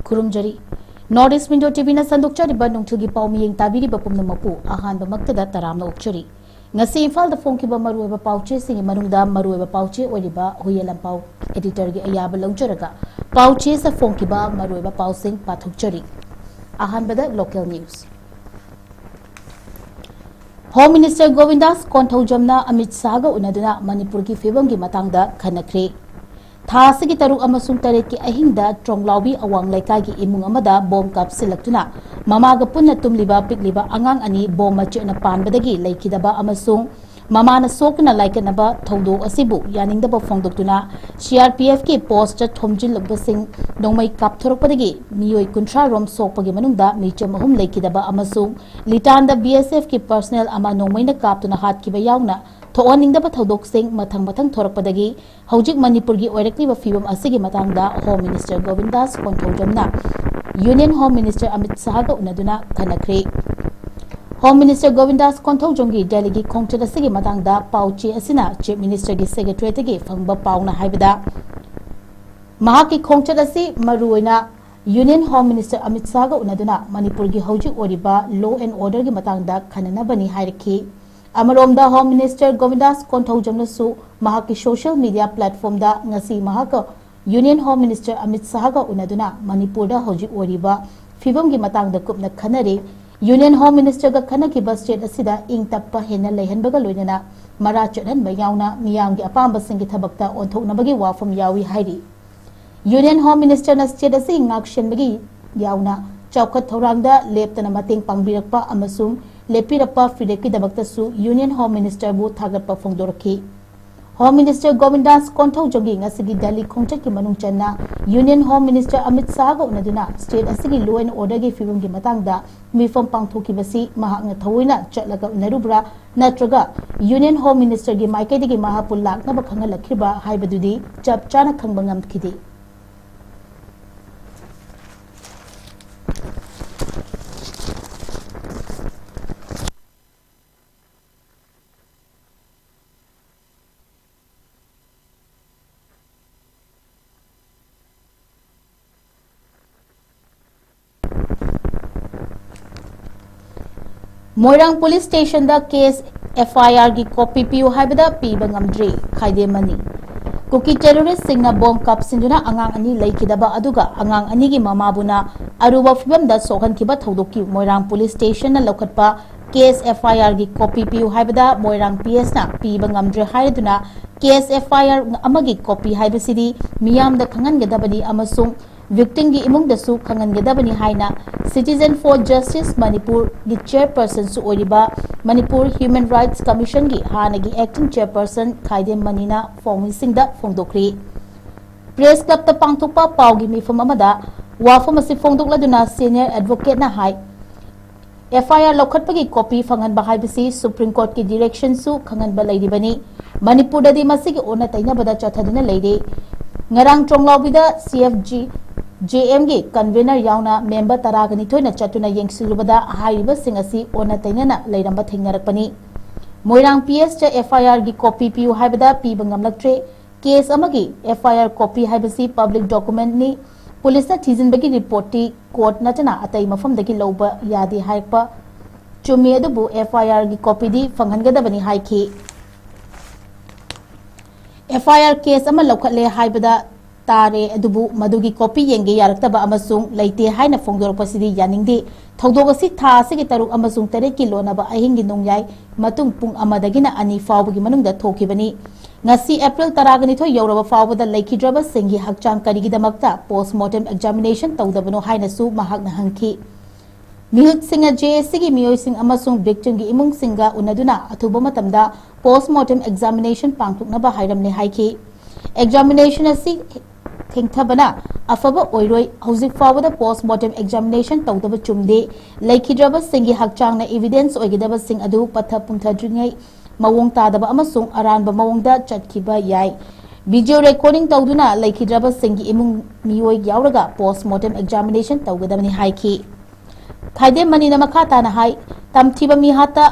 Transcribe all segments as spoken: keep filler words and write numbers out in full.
ꯈꯨꯔꯨꯝꯖꯔꯤ꯫ North East Window T V ꯅ ꯁꯟꯗꯣꯛꯆꯔꯤꯕ ꯅꯨꯡꯊꯤꯜꯒꯤ ꯄꯥꯎ ꯃꯤꯠꯌꯦꯡ ꯇꯥꯕꯤꯔꯤꯕ ꯄꯨꯝꯅꯃꯛꯄꯨ ꯑꯍꯥꯟꯕꯃꯛꯇꯗ ꯇꯔꯥꯝꯅ ꯑꯣꯛꯆꯔꯤ꯫ ꯉꯁꯤ ꯏꯝꯐꯥꯜꯗ ꯐꯣꯡꯈꯤꯕ ꯃꯔꯨꯑꯣꯏꯕ ꯄꯥꯎꯆꯦꯁꯤꯡꯒꯤ ꯃꯅꯨꯡꯗ ꯃꯔꯨꯑꯣꯏꯕ ꯄꯥꯎꯆꯦ ꯑꯣꯏꯔꯤꯕ ꯍꯨꯏꯌꯦꯟ ꯂꯥꯟꯄꯥꯎ editor ꯒꯤ ꯑꯌꯥꯕ ꯂꯧꯖꯔꯒ ꯄꯥꯎꯆꯦꯁꯤꯗ ꯐꯣꯡꯈꯤꯕ ꯃꯔꯨꯑꯣꯏꯕ ꯄꯥꯎꯁꯤꯡ ꯄꯥꯊꯣꯛꯆꯔꯤ꯫ ꯑꯍꯥꯟꯕꯗ local news꯫ Home Minister ꯒꯣꯕꯤꯟꯗꯥꯁ ꯀꯣꯟꯊꯧꯖꯝꯅ Amit ꯁꯥꯍꯒ ꯎꯅꯗꯨꯅ ꯃꯅꯤꯄꯨꯔꯒꯤ ꯐꯤꯕꯝꯒꯤ ꯃꯇꯥꯡꯗ ꯈꯟꯅꯈ꯭ꯔꯦ꯫ ꯊꯥ ꯑꯁꯤꯒꯤ ꯇꯔꯨꯛ ꯑꯃꯁꯨꯡ ꯇꯔꯦꯠꯀꯤ ꯑꯍꯤꯡꯗ ꯇ꯭ꯔꯣꯡꯂꯥꯎꯕꯤ ꯑꯋꯥꯡ ꯂꯩꯀꯥꯏꯒꯤ ꯏꯃꯨꯡ ꯑꯃꯗ ꯕꯣꯝ ꯀꯥꯞꯁꯤꯜꯂꯛꯇꯨꯅ ꯃꯃꯥꯒ ꯄꯨꯟꯅ ꯇꯨꯝꯂꯤꯕ ꯄꯤꯛꯂꯤꯕ ꯑꯉꯥꯡ ꯑꯅꯤ ꯕꯣꯝ ꯃꯆꯦꯠꯅ ꯄꯥꯟꯕꯗꯒꯤ ꯂꯩꯈꯤꯗꯕ ꯑꯃꯁꯨꯡ ꯃꯃꯥꯅ ꯁꯣꯛꯇꯨꯅ ꯂꯥꯏꯀꯠꯅꯕ ꯊꯧꯗꯣꯛ ꯑꯁꯤꯕꯨ ꯌꯥꯅꯤꯡꯗꯕ ꯐꯣꯡꯗꯣꯛꯇꯨꯅ C R P F ꯀꯤ post ꯊꯣꯝꯖꯤꯜꯂꯛꯄꯁꯤꯡ ꯅꯣꯡꯃꯩ ꯀꯥꯞꯊꯣꯔꯛꯄꯗꯒꯤ ꯃꯤꯑꯣꯏ ꯀꯨꯟꯊ꯭ꯔꯥ ꯔꯣꯝ ꯁꯣꯛꯄꯒꯤ ꯃꯅꯨꯡꯗ ꯃꯤꯆꯝ ꯑꯍꯨꯝ ꯂꯩꯈꯤꯗꯕ ꯑꯃꯁꯨꯡ ꯂꯤꯇꯥꯟꯗ B S F ꯀꯤ personnel ꯑꯃ ꯅꯣꯡꯃꯩꯅ ꯀꯥꯞꯇꯨꯅ ꯍꯥꯠꯈꯤꯕ ꯌꯥꯎꯅ ꯊꯣꯛꯍꯟꯅꯤꯡꯗꯕ ꯊꯧꯗꯣꯛꯁꯤꯡ ꯃꯊꯪ ꯃꯊꯪ ꯊꯣꯔꯛꯄꯗꯒꯤ ꯍꯧꯖꯤꯛ ꯃꯅꯤꯄꯨꯔꯒꯤ ꯑꯣꯏꯔꯛꯂꯤꯕ ꯐꯤꯕꯝ ꯑꯁꯤꯒꯤ ꯃꯇꯥꯡꯗ Home Minister ꯒꯣꯕꯤꯟꯗꯥꯁ ꯀꯣꯟꯊꯧꯖꯝꯅ Union Home Minister Amit ꯁꯥꯍꯒ ꯎꯅꯗꯨꯅ ꯈꯟꯅꯈ꯭ꯔꯦ꯫ Home Minister ꯒꯣꯕꯤꯟꯗꯥꯁ ꯀꯣꯟꯊꯧꯖꯝꯒꯤ ꯗꯦꯜꯂꯤꯒꯤ ꯈꯣꯡꯆꯠ ꯑꯁꯤꯒꯤ ꯃꯇꯥꯡꯗ ꯄꯥꯎ ꯆꯦ ꯑꯁꯤꯅ Chief Minister ꯒꯤ secretariat ꯇꯒꯤ ꯐꯪꯕ ꯄꯥꯎꯅ ꯍꯥꯏꯕꯗ, ꯃꯍꯥꯛꯀꯤ ꯈꯣꯡꯆꯠ ꯑꯁꯤ ꯃꯔꯨꯑꯣꯏꯅ Union Home Minister ꯑꯃꯤꯠ ꯁꯥꯍꯒ ꯎꯅꯗꯨꯅ ꯃꯅꯤꯄꯨꯔꯒꯤ ꯍꯧꯖꯤꯛ ꯑꯣꯏꯔꯤꯕ law and order ꯒꯤ ꯃꯇꯥꯡꯗ ꯈꯟꯅꯅꯕꯅꯤ ꯍꯥꯏꯔꯛꯈꯤ꯫ ꯑꯃꯔꯣꯝꯗ Home Minister ꯒꯣꯕꯤꯟꯗꯥꯁ ꯀꯣꯟꯊꯧꯖꯝꯅꯁꯨ ꯃꯍꯥꯛꯀꯤ social media platform ꯗ ꯉꯁꯤ ꯃꯍꯥꯛꯀ Union Home Minister ꯑꯃꯤꯠ ꯁꯥꯍꯒ ꯎꯅꯗꯨꯅ ꯃꯅꯤꯄꯨꯔꯗ ꯍꯧꯖꯤꯛ ꯑꯣꯏꯔꯤꯕ ꯐꯤꯕꯝꯒꯤ ꯃꯇꯥꯡꯗ ꯀꯨꯞꯅ ꯈꯟꯅꯔꯦ꯫ Union Home Minister ꯒ ꯈꯟꯅꯈꯤꯕ state ꯑꯁꯤꯗ ꯏꯪ ꯇꯞꯄ ꯍꯦꯟꯅ ꯂꯩꯍꯟꯕꯒ ꯂꯣꯏꯅꯅ ꯃꯔꯥ ꯆꯠꯍꯟꯕ ꯌꯥꯎꯅ ꯃꯤꯌꯥꯝꯒꯤ ꯑꯄꯥꯝꯕꯁꯤꯡꯒꯤ ꯊꯕꯛꯇ ꯑꯣꯟꯊꯣꯛꯅꯕꯒꯤ ꯋꯥꯐꯝ ꯌꯥꯎꯏ ꯍꯥꯏꯔꯤ꯫ Union Home Minister ꯅ state ꯑꯁꯤ ꯉꯥꯛꯁꯦꯟꯕꯒꯤ ꯌꯥꯎꯅ ꯆꯥꯎꯈꯠ ꯊꯧꯔꯥꯡꯗ ꯂꯦꯞꯇꯅ ꯃꯇꯦꯡ ꯄꯥꯡꯕꯤꯔꯛꯄ ꯑꯃꯁꯨꯡ ꯂꯦꯞꯄꯤꯔꯛꯄ ꯐꯤꯔꯦꯞꯀꯤꯗꯃꯛꯇꯁꯨ Union Home Minister ꯕꯨ ꯊꯥꯒꯠꯄ ꯐꯣꯡꯗꯣꯔꯛꯈꯤ꯫ Home Minister ꯒꯣꯕꯤꯟꯗꯥꯁ ꯀꯣꯟꯊꯧꯖꯝꯒꯤ ꯉꯁꯤꯒꯤ ꯗꯦꯜꯂꯤ ꯈꯣꯡꯆꯠꯀꯤ ꯃꯅꯨꯡ ꯆꯟꯅ Union Home Minister Amit ꯁꯥꯍꯒ ꯎꯅꯗꯨꯅ state ꯑꯁꯤꯒꯤ law and order ꯒꯤ ꯐꯤꯕꯝꯒꯤ ꯃꯇꯥꯡꯗ ꯃꯤꯐꯝ ꯄꯥꯡꯊꯣꯛꯈꯤꯕꯁꯤ ꯃꯍꯥꯛꯅ ꯊꯑꯣꯏꯅ ꯆꯠꯂꯒ ꯎꯅꯔꯨꯕ꯭ꯔꯥ ꯅꯠꯇ꯭ꯔꯒ Union Home Minister ꯒꯤ ꯃꯥꯏꯀꯩꯗꯒꯤ ꯃꯍꯥꯛꯄꯨ ꯂꯥꯛꯅꯕ ꯈꯪꯍꯜꯂꯛꯈꯤꯕ꯭ꯔꯥ ꯍꯥꯏꯕꯗꯨꯗꯤ ꯆꯞ ꯆꯥꯅ ꯈꯪꯕ ꯉꯝꯈꯤꯗꯦ꯫ ꯃꯣꯏꯔꯥꯡ ꯄꯨꯂꯤꯁ ꯁ꯭ꯇꯦꯁꯟꯗ ꯀꯦꯁ ꯑꯦꯐ ꯑꯥꯏ ꯑꯥꯔꯒꯤ ꯀꯣꯄꯤ ꯄꯤꯌꯨ ꯍꯥꯏꯕꯗ ꯄꯤꯕ ꯉꯝꯗ꯭ꯔꯤ, ꯈꯥꯏꯗꯦꯝ ꯃꯅꯤ꯫ ꯀꯨꯀꯤ ꯇꯦꯔꯣꯔꯤꯁ꯭ꯠꯁꯤꯡꯅ ꯕꯣꯝ ꯀꯥꯞꯁꯤꯟꯗꯨꯅ ꯑꯉꯥꯡ ꯑꯅꯤ ꯂꯩꯈꯤꯗꯕ ꯑꯗꯨꯒ ꯑꯉꯥꯡ ꯑꯅꯤꯒꯤ ꯃꯃꯥꯕꯨꯅ ꯑꯔꯨꯕ ꯐꯤꯚꯝꯗ ꯁꯣꯛꯍꯟꯈꯤꯕ ꯊꯧꯗꯣꯛꯀꯤ ꯃꯣꯏꯔꯥꯡ ꯄꯨꯂꯤꯁ ꯁ꯭ꯇꯦꯁꯟꯅ ꯂꯧꯈꯠꯄ ꯀꯦꯁ ꯑꯦꯐ ꯑꯥꯏ ꯑꯥꯔꯒꯤ ꯀꯣꯄꯤ ꯄꯤꯌꯨ ꯍꯥꯏꯕꯗ ꯃꯣꯏꯔꯥꯡ ꯄꯤ ꯑꯦꯁꯅ ꯄꯤꯕ ꯉꯝꯗ꯭ꯔꯦ ꯍꯥꯏꯔꯗꯨꯅ ꯀꯦꯁ ꯑꯦꯐ ꯑꯥꯏ ꯑꯥꯔ ꯑꯃꯒꯤ ꯀꯣꯄꯤ ꯍꯥꯏꯕꯁꯤꯗꯤ ꯃꯤꯌꯥꯝꯗ ꯈꯪꯍꯟꯒꯗꯕꯅꯤ ꯑꯃꯁꯨꯡ ꯚꯤꯛꯇꯤꯝꯒꯤ ꯏꯃꯨꯡꯗꯁꯨ ꯈꯪꯍꯟꯒꯗꯕꯅꯤ ꯍꯥꯏꯅ Citizen for Justice ꯃꯅꯤꯄꯨꯔꯒꯤ ꯆꯦꯌꯔꯄꯔꯁꯟꯁꯨ ꯑꯣꯏꯔꯤꯕ ꯃꯅꯤꯄꯨꯔ ꯍ꯭ꯌꯨꯃꯦꯟ ꯔꯥꯏꯠꯁ ꯀꯃꯤꯁꯟꯒꯤ ꯍꯥꯟꯅꯒꯤ ꯑꯦꯛꯇꯤꯡ ꯆꯦꯌꯔꯄꯔꯁꯟ ꯈꯥꯏꯗꯦꯝ ꯃꯅꯤꯅ ꯐꯣꯡꯃꯤꯁꯤꯡꯗ ꯐꯣꯡꯗꯣꯛꯈ꯭ꯔꯤ꯫ ꯄ꯭ꯔꯦꯁ ꯀ꯭ꯂꯕꯇ ꯄꯥꯡꯊꯣꯛꯄ ꯄꯥꯎꯒꯤ ꯃꯤꯐꯝ ꯑꯃꯗ ꯋꯥꯐꯝ ꯑꯁꯤ ꯐꯣꯡꯗꯣꯛꯂꯗꯨꯅ ꯁꯦꯅꯤꯌꯔ ꯑꯦꯗꯚꯣꯀꯦꯠꯅ ꯍꯥꯏ, ꯑꯦꯐ ꯑꯥꯏ ꯑꯥꯔ ꯂꯧꯈꯠꯄꯒꯤ ꯀꯣꯄꯤ ꯐꯪꯍꯟꯕ ꯍꯥꯏꯕꯁꯤ ꯁꯨꯄ꯭ꯔꯤꯝ ꯀꯣꯔꯠꯀꯤ ꯗꯤꯔꯦꯛꯁꯟꯁꯨ ꯈꯪꯍꯟꯕ ꯂꯩꯔꯤꯕꯅꯤ꯫ ꯃꯅꯤꯄꯨꯔꯗꯗꯤ ꯃꯁꯤꯒꯤ ꯑꯣꯟꯅ ꯇꯩꯅꯕꯗ ꯆꯠꯊꯗꯨꯅ ꯂꯩꯔꯤ꯫ ꯉꯔꯥꯡ ꯆꯣꯡꯂꯥꯎꯕꯤꯗ ꯁꯤ ꯑꯦꯐ ꯖꯤ ꯖꯦ ꯑꯦꯝꯒꯤ ꯀꯟꯚꯦꯅꯔ ꯌꯥꯎꯅ ꯃꯦꯝꯕꯔ ꯇꯔꯥꯒ ꯅꯤꯊꯣꯏꯅ ꯆꯠꯇꯨꯅ ꯌꯦꯡꯁꯤꯜꯂꯨꯕꯗ ꯍꯥꯏꯔꯤꯕꯁꯤꯡ ꯑꯁꯤ ꯑꯣꯟꯅ ꯇꯩꯅꯅ ꯂꯩꯔꯝꯕ ꯊꯦꯡꯅꯔꯛꯄꯅꯤ꯫ ꯃꯣꯏꯔꯥꯡ ꯄꯤ ꯑꯦꯁꯇ ꯑꯦꯐ ꯑꯥꯏ ꯑꯥꯔꯒꯤ ꯀꯣꯄꯤ ꯄꯤꯌꯨ ꯍꯥꯏꯕꯗ ꯄꯤꯕ ꯉꯝꯂꯛꯇ꯭ꯔꯦ꯫ ꯀꯦꯁ ꯑꯃꯒꯤ ꯑꯦꯐ ꯑꯥꯏ ꯑꯥꯔ ꯀꯣꯄꯤ ꯍꯥꯏꯕꯁꯤ ꯄꯕ꯭ꯂꯤꯛ ꯗꯣꯀꯨꯃꯦꯟꯠꯅꯤ꯫ ꯄꯨꯂꯤꯁꯅ ꯊꯤꯖꯤꯟꯕꯒꯤ ꯔꯤꯄꯣꯔꯠꯇꯤ ꯀꯣꯔꯠ ꯅꯠꯇꯅ ꯑꯇꯩ ꯃꯐꯝꯗꯒꯤ ꯂꯧꯕ ꯌꯥꯗꯦ ꯍꯥꯏꯔꯛꯄ ꯆꯨꯝꯃꯤ, ꯑꯗꯨꯕꯨ ꯑꯦꯐ ꯑꯥꯏ ꯑꯥꯔꯒꯤ ꯀꯣꯄꯤꯗꯤ ꯐꯪꯍꯟꯒꯗꯕꯅꯤ ꯍꯥꯏꯈꯤ꯫ ꯑꯦꯐ ꯑꯥꯏ ꯑꯥꯔ ꯀꯦꯁ ꯑꯃ ꯂꯧꯈꯠꯂꯦ ꯍꯥꯏꯕꯗ ꯇꯥꯔꯦ, ꯑꯗꯨꯕꯨ ꯃꯗꯨꯒꯤ ꯀꯣꯄꯤ ꯌꯦꯡꯒꯦ ꯌꯥꯔꯛꯇꯕ ꯑꯃꯁꯨꯡ ꯂꯩꯇꯦ ꯍꯥꯏꯅ ꯐꯣꯡꯗꯣꯔꯛꯄꯁꯤꯗꯤ ꯌꯥꯅꯤꯡꯗꯦ꯫ ꯊꯧꯗꯣꯛ ꯑꯁꯤ ꯊꯥ ꯑꯁꯤꯒꯤ ꯇꯔꯨꯛ ꯑꯃꯁꯨꯡ ꯇꯔꯦꯠꯀꯤ ꯂꯣꯟꯅꯕ ꯑꯍꯤꯡꯒꯤ ꯅꯣꯡꯌꯥꯏ ꯃꯇꯨꯡ ꯄꯨꯡ ꯑꯃꯗꯒꯤꯅ ꯑꯅꯤ ꯐꯥꯎꯕꯒꯤ ꯃꯅꯨꯡꯗ ꯊꯣꯛꯈꯤꯕꯅꯤ꯫ ꯉꯁꯤ ꯑꯦꯄ꯭ꯔꯤꯜ ꯇꯔꯥꯒ ꯅꯤꯊꯣꯏ ꯌꯧꯔꯕ ꯐꯥꯎꯕꯗ ꯂꯩꯈꯤꯗ꯭ꯔꯕꯁꯤꯡꯒꯤ ꯍꯛꯆꯥꯡ ꯀꯔꯤꯒꯤꯗꯃꯛꯇ ꯄꯣꯁꯃꯣꯔꯇꯦꯝ ꯑꯦꯛꯖꯥꯃꯤꯅꯦꯁꯟ ꯇꯧꯗꯕꯅꯣ ꯍꯥꯏꯅꯁꯨ ꯃꯍꯥꯛꯅ ꯍꯪꯈꯤ꯫ ꯃꯤꯍꯨꯠꯁꯤꯡꯅ ꯖꯦ ꯑꯦ ꯁꯤꯒꯤ ꯃꯤꯑꯣꯏꯁꯤꯡ ꯑꯃꯁꯨꯡ ꯚꯤꯛꯇꯤꯝꯒꯤ ꯏꯃꯨꯡꯁꯤꯡꯒ ꯎꯅꯗꯨꯅ ꯑꯊꯨꯕ ꯃꯇꯝꯗ ꯄꯣꯁꯃꯣꯔꯇꯦꯝ ꯑꯦꯛꯖꯥꯃꯤꯅꯦꯁꯟ ꯄꯥꯡꯊꯣꯛꯅꯕ ꯍꯥꯏꯔꯝꯂꯦ ꯍꯥꯏꯈꯤ꯫ ꯑꯦꯛꯖꯥꯃꯤꯅꯦꯁꯟ ꯑꯁꯤ ꯊꯦꯡꯊꯕꯅ ꯑꯐꯕ ꯑꯣꯏꯔꯣꯏ꯫ ꯍꯧꯖꯤꯛ ꯐꯥꯎꯕꯗ ꯄꯣꯁꯃꯣꯔꯇꯦꯝ ꯑꯦꯛꯖꯥꯃꯤꯅꯦꯁꯟ ꯇꯧꯗꯕ ꯆꯨꯝꯗꯦ꯫ ꯂꯩꯈꯤꯗ꯭ꯔꯕꯁꯤꯡꯒꯤ ꯍꯛꯆꯥꯡꯅ ꯏꯚꯤꯗꯦꯟꯁ ꯑꯣꯏꯒꯗꯕꯁꯤꯡ ꯑꯗꯨ ꯄꯠꯊ ꯄꯨꯝꯊꯗ꯭ꯔꯤꯉꯩ ꯃꯑꯣꯡ ꯇꯥꯗꯕ ꯑꯃꯁꯨꯡ ꯑꯔꯥꯟꯕ ꯃꯑꯣꯡꯗ ꯆꯠꯈꯤꯕ ꯌꯥꯏ꯫ ꯚꯤꯗꯤꯑꯣ ꯔꯦꯀꯣꯔꯗꯤꯡ ꯇꯧꯗꯨꯅ ꯂꯩꯈꯤꯗ꯭ꯔꯕꯁꯤꯡꯒꯤ ꯏꯃꯨꯡ ꯃꯤꯑꯣꯏ ꯌꯥꯎꯔꯒ ꯄꯣꯁꯃꯣꯔꯇꯦꯝ ꯑꯦꯛꯖꯥꯃꯤꯅꯦꯁꯟ ꯇꯧꯒꯗꯕꯅꯤ ꯍꯥꯏꯈꯤ꯫ ꯈꯥꯏꯗꯦꯝ ꯃꯅꯤꯅ ꯃꯈꯥ ꯇꯥꯅ ꯍꯥꯏ, ꯇꯝꯊꯤꯕ ꯃꯤꯍꯥꯠꯇ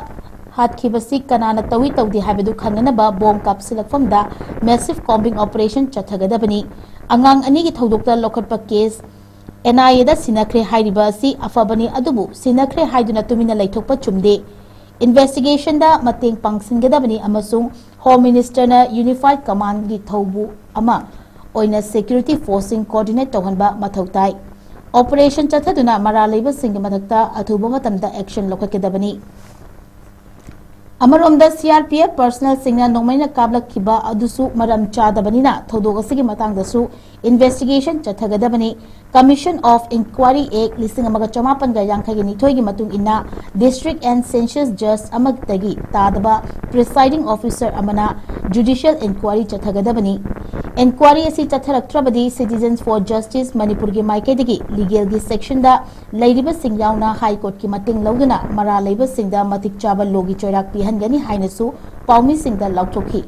ꯍꯥꯠꯈꯤꯕꯁꯤ ꯀꯅꯥꯅ ꯇꯧꯏ ꯇꯧꯗꯦ ꯍꯥꯏꯕꯗꯨ ꯈꯪꯅꯅꯕ ꯕꯣꯝ ꯀꯥꯞꯁꯤꯜꯂꯛꯐꯝꯗ ꯃꯦꯁꯤꯚ ꯀꯣꯝꯕꯤꯡ ꯑꯣꯄꯔꯦꯁꯟ ꯆꯠꯊꯒꯗꯕꯅꯤ꯫ ꯑꯉꯥꯡ ꯑꯅꯤꯒꯤ ꯊꯧꯗꯣꯛꯇ ꯂꯧꯈꯠꯄ ꯀꯦꯁ ꯑꯦꯟ ꯑꯥꯏ ꯑꯦꯗ ꯁꯤꯟꯅꯈ꯭ꯔꯦ ꯍꯥꯏꯔꯤꯕ ꯑꯁꯤ ꯑꯐꯕꯅꯤ, ꯑꯗꯨꯕꯨ ꯁꯤꯟꯅꯈ꯭ꯔꯦ ꯍꯥꯏꯗꯨꯅ ꯇꯨꯃꯤꯟꯅ ꯂꯩꯊꯣꯛꯄ ꯆꯨꯝꯗꯦ꯫ ꯏꯟꯚꯦꯁꯇꯤꯒꯦꯁꯟꯗ ꯃꯇꯦꯡ ꯄꯥꯡꯁꯤꯟꯒꯗꯕꯅꯤ ꯑꯃꯁꯨꯡ ꯍꯣꯝ ꯃꯤꯅꯤꯁꯇꯔꯅ ꯌꯨꯅꯤꯐꯥꯏꯗ ꯀꯃꯥꯟꯒꯤ ꯊꯧꯕꯨ ꯑꯃ ꯑꯣꯏꯅ ꯁꯦꯀ꯭ꯌꯨꯔꯤꯇꯤ ꯐꯣꯔꯁꯁꯤꯡ ꯀꯣꯑꯣꯔꯗꯤꯅꯦꯠ ꯇꯧꯍꯟꯕ ꯃꯊꯧ ꯇꯥꯏ꯫ ꯑꯣꯄꯔꯦꯁꯟ ꯆꯠꯊꯗꯨꯅ ꯃꯔꯥꯜ ꯂꯩꯕꯁꯤꯡꯒꯤ ꯃꯊꯛꯇ ꯑꯊꯨꯕ ꯃꯇꯝꯗ ꯑꯦꯛꯁꯟ ꯂꯧꯈꯠꯀꯗꯕꯅꯤ꯫ ꯑꯃꯔꯣꯝꯗ, ꯁꯤ ꯑꯥꯔ ꯄꯤ ꯑꯦꯐ ꯄꯔꯁꯅꯦꯜꯁꯤꯡꯅ ꯅꯣꯡꯃꯩꯅ ꯀꯥꯞꯂꯛꯈꯤꯕ ꯑꯗꯨꯁꯨ ꯃꯔꯝ ꯆꯥꯗꯕꯅꯤꯅ ꯊꯧꯗꯣꯛ ꯑꯁꯤꯒꯤ ꯃꯇꯥꯡꯗꯁꯨ investigation ꯆꯠꯊꯒꯗꯕꯅꯤ꯫ Commission of Inquiry Act ꯂꯤꯁꯤꯡ ꯑꯃꯒ ꯆꯃꯥꯄꯟꯒ ꯌꯥꯡꯈꯩꯒ ꯅꯤꯊꯣꯏꯒꯤ ꯃꯇꯨꯡ ꯏꯟꯅ, District and Sessions Judge ꯑꯃꯗꯒꯤ ꯇꯥꯗꯕ presiding officer ꯑꯃꯅ ꯖꯨꯗꯤꯁꯤꯌꯦꯜ ꯏꯟꯀ꯭ꯋꯥꯏꯔꯤ ꯆꯠꯊꯒꯗꯕꯅꯤ꯫ ꯏꯟꯀ꯭ꯋꯥꯏꯔꯤ ꯑꯁꯤ ꯆꯠꯊꯔꯛꯇ꯭ꯔꯕꯗꯤ, Citizens for Justice ꯃꯅꯤꯄꯨꯔꯒꯤ ꯃꯥꯏꯀꯩꯗꯒꯤ ꯂꯤꯒꯦꯜꯒꯤ ꯁꯦꯛꯁꯟꯗ ꯂꯩꯔꯤꯕꯁꯤꯡ ꯌꯥꯎꯅ ꯍꯥꯏ ꯀꯣꯔꯠꯀꯤ ꯃꯇꯦꯡ ꯂꯧꯗꯨꯅ ꯃꯔꯥꯜ ꯂꯩꯕꯁꯤꯡꯗ ꯃꯇꯤꯛ ꯆꯥꯕ ꯂꯣꯒꯤ ꯆꯩꯔꯥꯛ ꯄꯤꯍꯟꯒꯅꯤ ꯍꯥꯏꯅꯁꯨ ꯄꯥꯎꯃꯤꯁꯤꯡꯗ ꯂꯥꯎꯊꯣꯛꯈꯤ꯫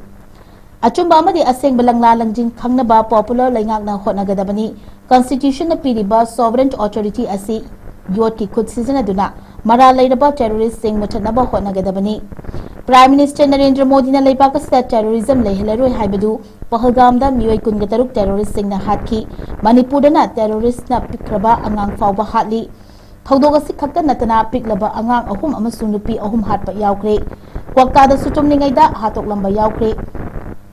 ꯑꯆꯨꯝꯕ ꯑꯃꯗꯤ ꯑꯁꯦꯡꯕ ꯂꯪꯂꯥ ꯂꯪꯖꯤꯟ ꯈꯪꯅꯕ ꯄꯣꯄꯨꯂꯔ ꯂꯩꯉꯥꯛꯅ ꯍꯣꯠꯅꯒꯗꯕꯅꯤ꯫ ꯀꯟꯁꯇꯤꯇ꯭ꯌꯨꯁꯟꯅ ꯄꯤꯔꯤꯕ ꯁꯣꯚꯔꯦꯟ ꯑꯣꯊꯣꯔꯤꯇꯤ ꯑꯁꯤ ꯌꯣꯠꯀꯤ ꯈꯨꯠ ꯁꯤꯖꯤꯟꯅꯗꯨꯅ ꯃꯔꯥꯜ ꯂꯩꯔꯕ ꯇꯦꯔꯣꯔꯤꯁ꯭ꯠꯁꯤꯡ ꯃꯨꯊꯠꯅꯕ ꯍꯣꯠꯅꯒꯗꯕꯅꯤ꯫ ꯄ꯭ꯔꯥꯏꯝ ꯃꯤꯅꯤꯁꯇꯔ ꯅꯔꯦꯟꯗ꯭ꯔ ꯃꯣꯗꯤꯅ ꯂꯩꯕꯥꯛ ꯑꯁꯤꯗ ꯇꯦꯔꯣꯔꯤꯖꯝ ꯂꯩꯍꯜꯂꯔꯣꯏ ꯍꯥꯏꯕꯗꯨ ꯄꯍꯜꯒꯥꯝꯗ ꯃꯤꯑꯣꯏ ꯀꯨꯟꯒ ꯇꯔꯨꯛ ꯇꯦꯔꯣꯔꯤꯁ꯭ꯠꯁꯤꯡꯅ ꯍꯥꯠꯈꯤ꯫ ꯃꯅꯤꯄꯨꯔꯗꯅ ꯇꯦꯔꯣꯔꯤꯁ꯭ꯠꯅ ꯄꯤꯛꯈ꯭ꯔꯕ ꯑꯉꯥꯡ ꯐꯥꯎꯕ ꯍꯥꯠꯂꯤ꯫ ꯊꯧꯗꯣꯛ ꯑꯁꯤ ꯈꯛꯇ ꯅꯠꯇꯅ ꯄꯤꯛꯂꯕ ꯑꯉꯥꯡ ꯑꯍꯨꯝ ꯑꯃꯁꯨꯡ ꯅꯨꯄꯤ ꯑꯍꯨꯝ ꯍꯥꯠꯄ ꯌꯥꯎꯈ꯭ꯔꯦ꯫ ꯀ꯭ꯋꯥꯛꯇꯥꯗꯁꯨ ꯇꯨꯝꯂꯤꯉꯩꯗ ꯍꯥꯠꯇꯣꯛꯂꯝꯕ ꯌꯥꯎꯈ꯭ꯔꯦ꯫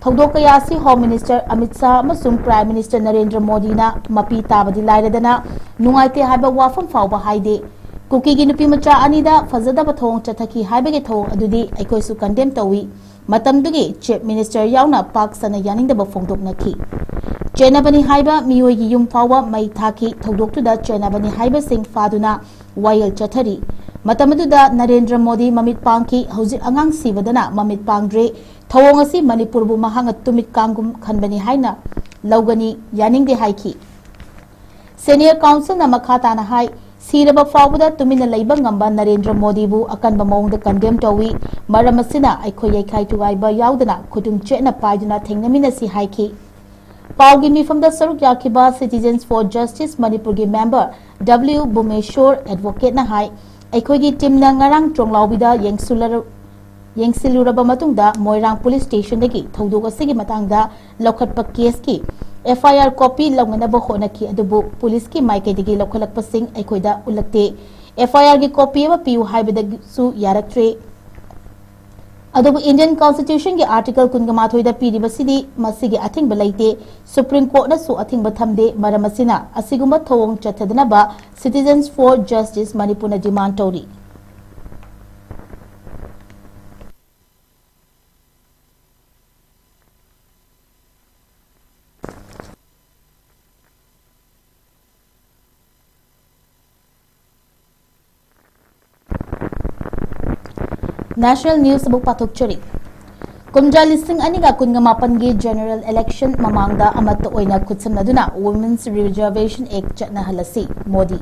ꯊꯧꯗꯣꯛ ꯀꯌꯥ ꯑꯁꯤ ꯍꯣꯝ ꯃꯤꯅꯤꯁꯇꯔ ꯑꯃꯤꯠ ꯁꯥꯍ ꯑꯃꯁꯨꯡ ꯄ꯭ꯔꯥꯏꯝ ꯃꯤꯅꯤꯁꯇꯔ ꯅꯔꯦꯟꯗ꯭ꯔ ꯃꯣꯗꯤꯅ ꯃꯄꯤ ꯇꯥꯕꯗꯤ ꯂꯥꯏꯔꯗꯅ ꯅꯨꯡꯉꯥꯏꯇꯦ ꯍꯥꯏꯕ ꯋꯥꯐꯝ ꯐꯥꯎꯕ ꯍꯥꯏꯗꯦ꯫ ꯀꯨꯀꯤꯒꯤ ꯅꯨꯄꯤ ꯃꯆꯥ ꯑꯅꯤꯗ ꯐꯖꯗꯕ ꯊꯧꯑꯣꯡ ꯆꯠꯊꯈꯤ ꯍꯥꯏꯕꯒꯤ ꯊꯧꯑꯣꯡ ꯑꯗꯨꯗꯤ ꯑꯩꯈꯣꯏꯁꯨ ꯀꯟꯗꯦꯝ ꯇꯧꯏ꯫ ꯃꯇꯝꯗꯨꯒꯤ ꯆꯤꯐ ꯃꯤꯅꯤꯁꯇꯔ ꯌꯥꯎꯅ ꯄꯥꯛ ꯁꯟꯅ ꯌꯥꯅꯤꯡꯗꯕ ꯐꯣꯡꯗꯣꯛꯅꯈꯤ꯫ ꯆꯦꯟꯅꯕꯅꯤ ꯍꯥꯏꯕ ꯃꯤꯑꯣꯏꯒꯤ ꯌꯨꯝ ꯐꯥꯎꯕ ꯃꯩ ꯊꯥꯈꯤ꯫ ꯊꯧꯗꯣꯛꯇꯨꯗ ꯆꯦꯟꯅꯕꯅꯤ ꯍꯥꯏꯕꯁꯤꯡ ꯐꯥꯗꯨꯅ ꯋꯥꯌꯦꯜ ꯆꯠꯊꯔꯤ꯫ ꯃꯇꯝ ꯑꯗꯨꯗ ꯅꯔꯦꯟꯗ꯭ꯔ ꯃꯣꯗꯤ ꯃꯃꯤꯠ ꯄꯥꯡꯈꯤ꯫ ꯍꯧꯖꯤꯛ ꯑꯉꯥꯡ ꯁꯤꯕꯗꯅ ꯃꯃꯤꯠ ꯄꯥꯡꯗ꯭ꯔꯦ꯫ ꯊꯧꯑꯣꯡ ꯑꯁꯤ ꯃꯅꯤꯄꯨꯔꯕꯨ ꯃꯍꯥꯛꯅ ꯇꯨꯃꯤꯠ ꯀꯥꯡꯒꯨꯝ ꯈꯟꯕꯅꯤ ꯍꯥꯏꯅ ꯂꯧꯒꯅꯤ, ꯌꯥꯅꯤꯡꯗꯦ ꯍꯥꯏꯈꯤ꯫ ꯁꯦꯅꯤꯌꯔ ꯀꯥꯎꯟꯁꯤꯜꯅ ꯃꯈꯥ ꯇꯥꯅ ꯍꯥꯏ, ꯁꯤꯔꯕ ꯐꯥꯎꯕꯗ ꯇꯨꯃꯤꯟꯅ ꯂꯩꯕ ꯉꯝꯕ ꯅꯔꯦꯟꯗ꯭ꯔ ꯃꯣꯗꯤꯕꯨ ꯑꯀꯟꯕ ꯃꯑꯣꯡꯗ ꯀꯟꯗꯦꯝ ꯇꯧꯏ꯫ ꯃꯔꯝ ꯑꯁꯤꯅ ꯑꯩꯈꯣꯏ ꯌꯩꯈꯥꯏ ꯊꯨꯒꯥꯏꯕ ꯌꯥꯎꯗꯅ ꯈꯨꯗꯨꯝ ꯆꯦꯠꯅ ꯄꯥꯏꯗꯨꯅ ꯊꯦꯡꯅꯃꯤꯟꯅꯁꯤ ꯍꯥꯏꯈꯤ꯫ ꯄꯥꯎꯒꯤ ꯃꯤꯐꯝꯗ ꯁꯔꯨꯛ ꯌꯥꯈꯤꯕ Citizens for Justice ꯃꯅꯤꯄꯨꯔꯒꯤ ꯃꯦꯝꯕꯔ ꯗꯕ꯭ꯂꯤꯎ ꯚꯨꯃꯦꯁꯣꯔ ꯑꯦꯗꯚꯣꯀꯦꯠꯅ ꯍꯥꯏ, ꯑꯩꯈꯣꯏꯒꯤ ꯇꯤꯝꯅ ꯉꯔꯥꯡ ꯇ꯭ꯔꯣꯡꯂꯥꯎꯕꯤꯗ ꯌꯦꯡꯁꯤꯜꯂꯔ-, ꯌꯦꯡꯁꯤꯜꯂꯨꯔꯕ ꯃꯇꯨꯡꯗ ꯃꯣꯏꯔꯥꯡ ꯄꯨꯂꯤꯁ ꯁ꯭ꯇꯦꯁꯟꯗꯒꯤ ꯊꯧꯗꯣꯛ ꯑꯁꯤꯒꯤ ꯃꯇꯥꯡꯗ ꯂꯧꯈꯠꯄ ꯀꯦꯁꯀꯤ ꯑꯦꯐ ꯑꯥꯏ ꯑꯥꯔ ꯀꯣꯄꯤ ꯂꯧꯅꯅꯕ ꯍꯣꯠꯅꯈꯤ, ꯑꯗꯨꯕꯨ ꯄꯨꯂꯤꯁꯀꯤ ꯃꯥꯏꯀꯩꯗꯒꯤ ꯂꯧꯈꯠꯂꯛꯄꯁꯤꯡ ꯑꯩꯈꯣꯏꯗ ꯎꯠꯂꯛꯇꯦ꯫ ꯑꯦꯐ ꯑꯥꯏ ꯑꯥꯔꯒꯤ ꯀꯣꯄꯤ ꯑꯃ ꯄꯤꯌꯨ ꯍꯥꯏꯕꯗꯁꯨ ꯌꯥꯔꯛꯇ꯭ꯔꯦ꯫ ꯑꯗꯨꯕꯨ Indian Constitution ꯒꯤ Article ꯀꯨꯟꯒ ꯃꯥꯊꯣꯏꯗ ꯄꯤꯔꯤꯕꯁꯤꯗꯤ ꯃꯁꯤꯒꯤ ꯑꯊꯤꯡꯕ ꯂꯩꯇꯦ꯫ Supreme Court ꯅꯁꯨ ꯑꯊꯤꯡꯕ ꯊꯝꯗꯦ꯫ ꯃꯔꯝ ꯑꯁꯤꯅ ꯑꯁꯤꯒꯨꯝꯕ ꯊꯧꯑꯣꯡ ꯆꯠꯊꯗꯅꯕ Citizens for Justice ꯃꯅꯤꯄꯨꯔꯅ demand ꯇꯧꯔꯤ꯫ National news ꯑꯃꯨꯛ ꯄꯥꯊꯣꯛꯆꯔꯤ꯫ ꯀꯨꯝꯖꯥ ꯂꯤꯁꯤꯡ ꯑꯅꯤꯒ ꯀꯨꯟꯒ ꯃꯥꯄꯟꯒꯤ general election ꯃꯃꯥꯡꯗ ꯑꯃꯠꯇ ꯑꯣꯏꯅ ꯈꯨꯠꯁꯝꯅꯗꯨꯅ Women's Reservation Act ꯆꯠꯅꯍꯜꯂꯁꯤ, ꯃꯣꯗꯤ꯫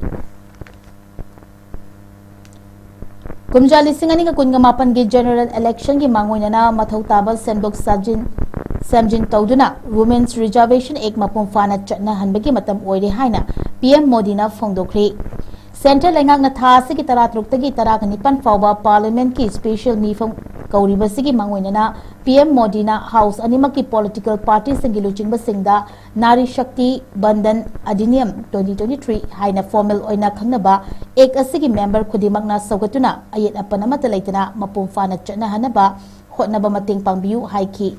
ꯀꯨꯝꯖꯥ ꯂꯤꯁꯤꯡ ꯑꯅꯤꯒ ꯀꯨꯟꯒ ꯃꯥꯄꯟꯒꯤ general election ꯒꯤ ꯃꯥꯡꯑꯣꯏꯅꯅ ꯃꯊꯧ ꯇꯥꯕ ꯁꯦꯝꯗꯣꯛ ꯁꯥꯖꯤꯟ, ꯁꯦꯝꯖꯤꯟ ꯇꯧꯗꯨꯅ Women's Reservation Act ꯃꯄꯨꯡ ꯐꯥꯅ ꯆꯠꯅꯍꯟꯕꯒꯤ ꯃꯇꯝ ꯑꯣꯏꯔꯦ ꯍꯥꯏꯅ ꯄꯤ ꯑꯦꯝ ꯃꯣꯗꯤꯅ ꯐꯣꯡꯗꯣꯛꯈ꯭ꯔꯦ꯫ Centre ꯂꯩꯉꯥꯛꯅ ꯊꯥ ꯑꯁꯤꯒꯤ ꯇꯔꯥꯇꯔꯨꯛꯇꯒꯤ ꯇꯔꯥꯒ ꯅꯤꯄꯥꯟ ꯐꯥꯎꯕ Parliament ꯀꯤ special ꯃꯤꯐꯝ ꯀꯧꯔꯤꯕꯁꯤꯒꯤ ꯃꯥꯡꯑꯣꯏꯅꯅ ꯄꯤ ꯑꯦꯝ ꯃꯣꯗꯤꯅ House ꯑꯅꯤꯃꯛꯀꯤ political party ꯁꯤꯡꯒꯤ ꯂꯨꯆꯤꯡꯕꯁꯤꯡꯗ Nari Shakti Vandan Adhiniyam twenty twenty-three ꯍꯥꯏꯅ formal ꯑꯣꯏꯅ ꯈꯪꯅꯕ Act ꯑꯁꯤꯒꯤ member ꯈꯨꯗꯤꯡꯃꯛꯅ ꯁꯧꯒꯠꯇꯨꯅ ꯑꯌꯦꯠ ꯑꯄꯟ ꯑꯃꯠꯇ ꯂꯩꯇꯅ ꯃꯄꯨꯡ ꯐꯥꯅ ꯆꯠꯅꯍꯟꯅꯕ ꯍꯣꯠꯅꯕ ꯃꯇꯦꯡ ꯄꯥꯡꯕꯤꯌꯨ ꯍꯥꯏꯈꯤ꯫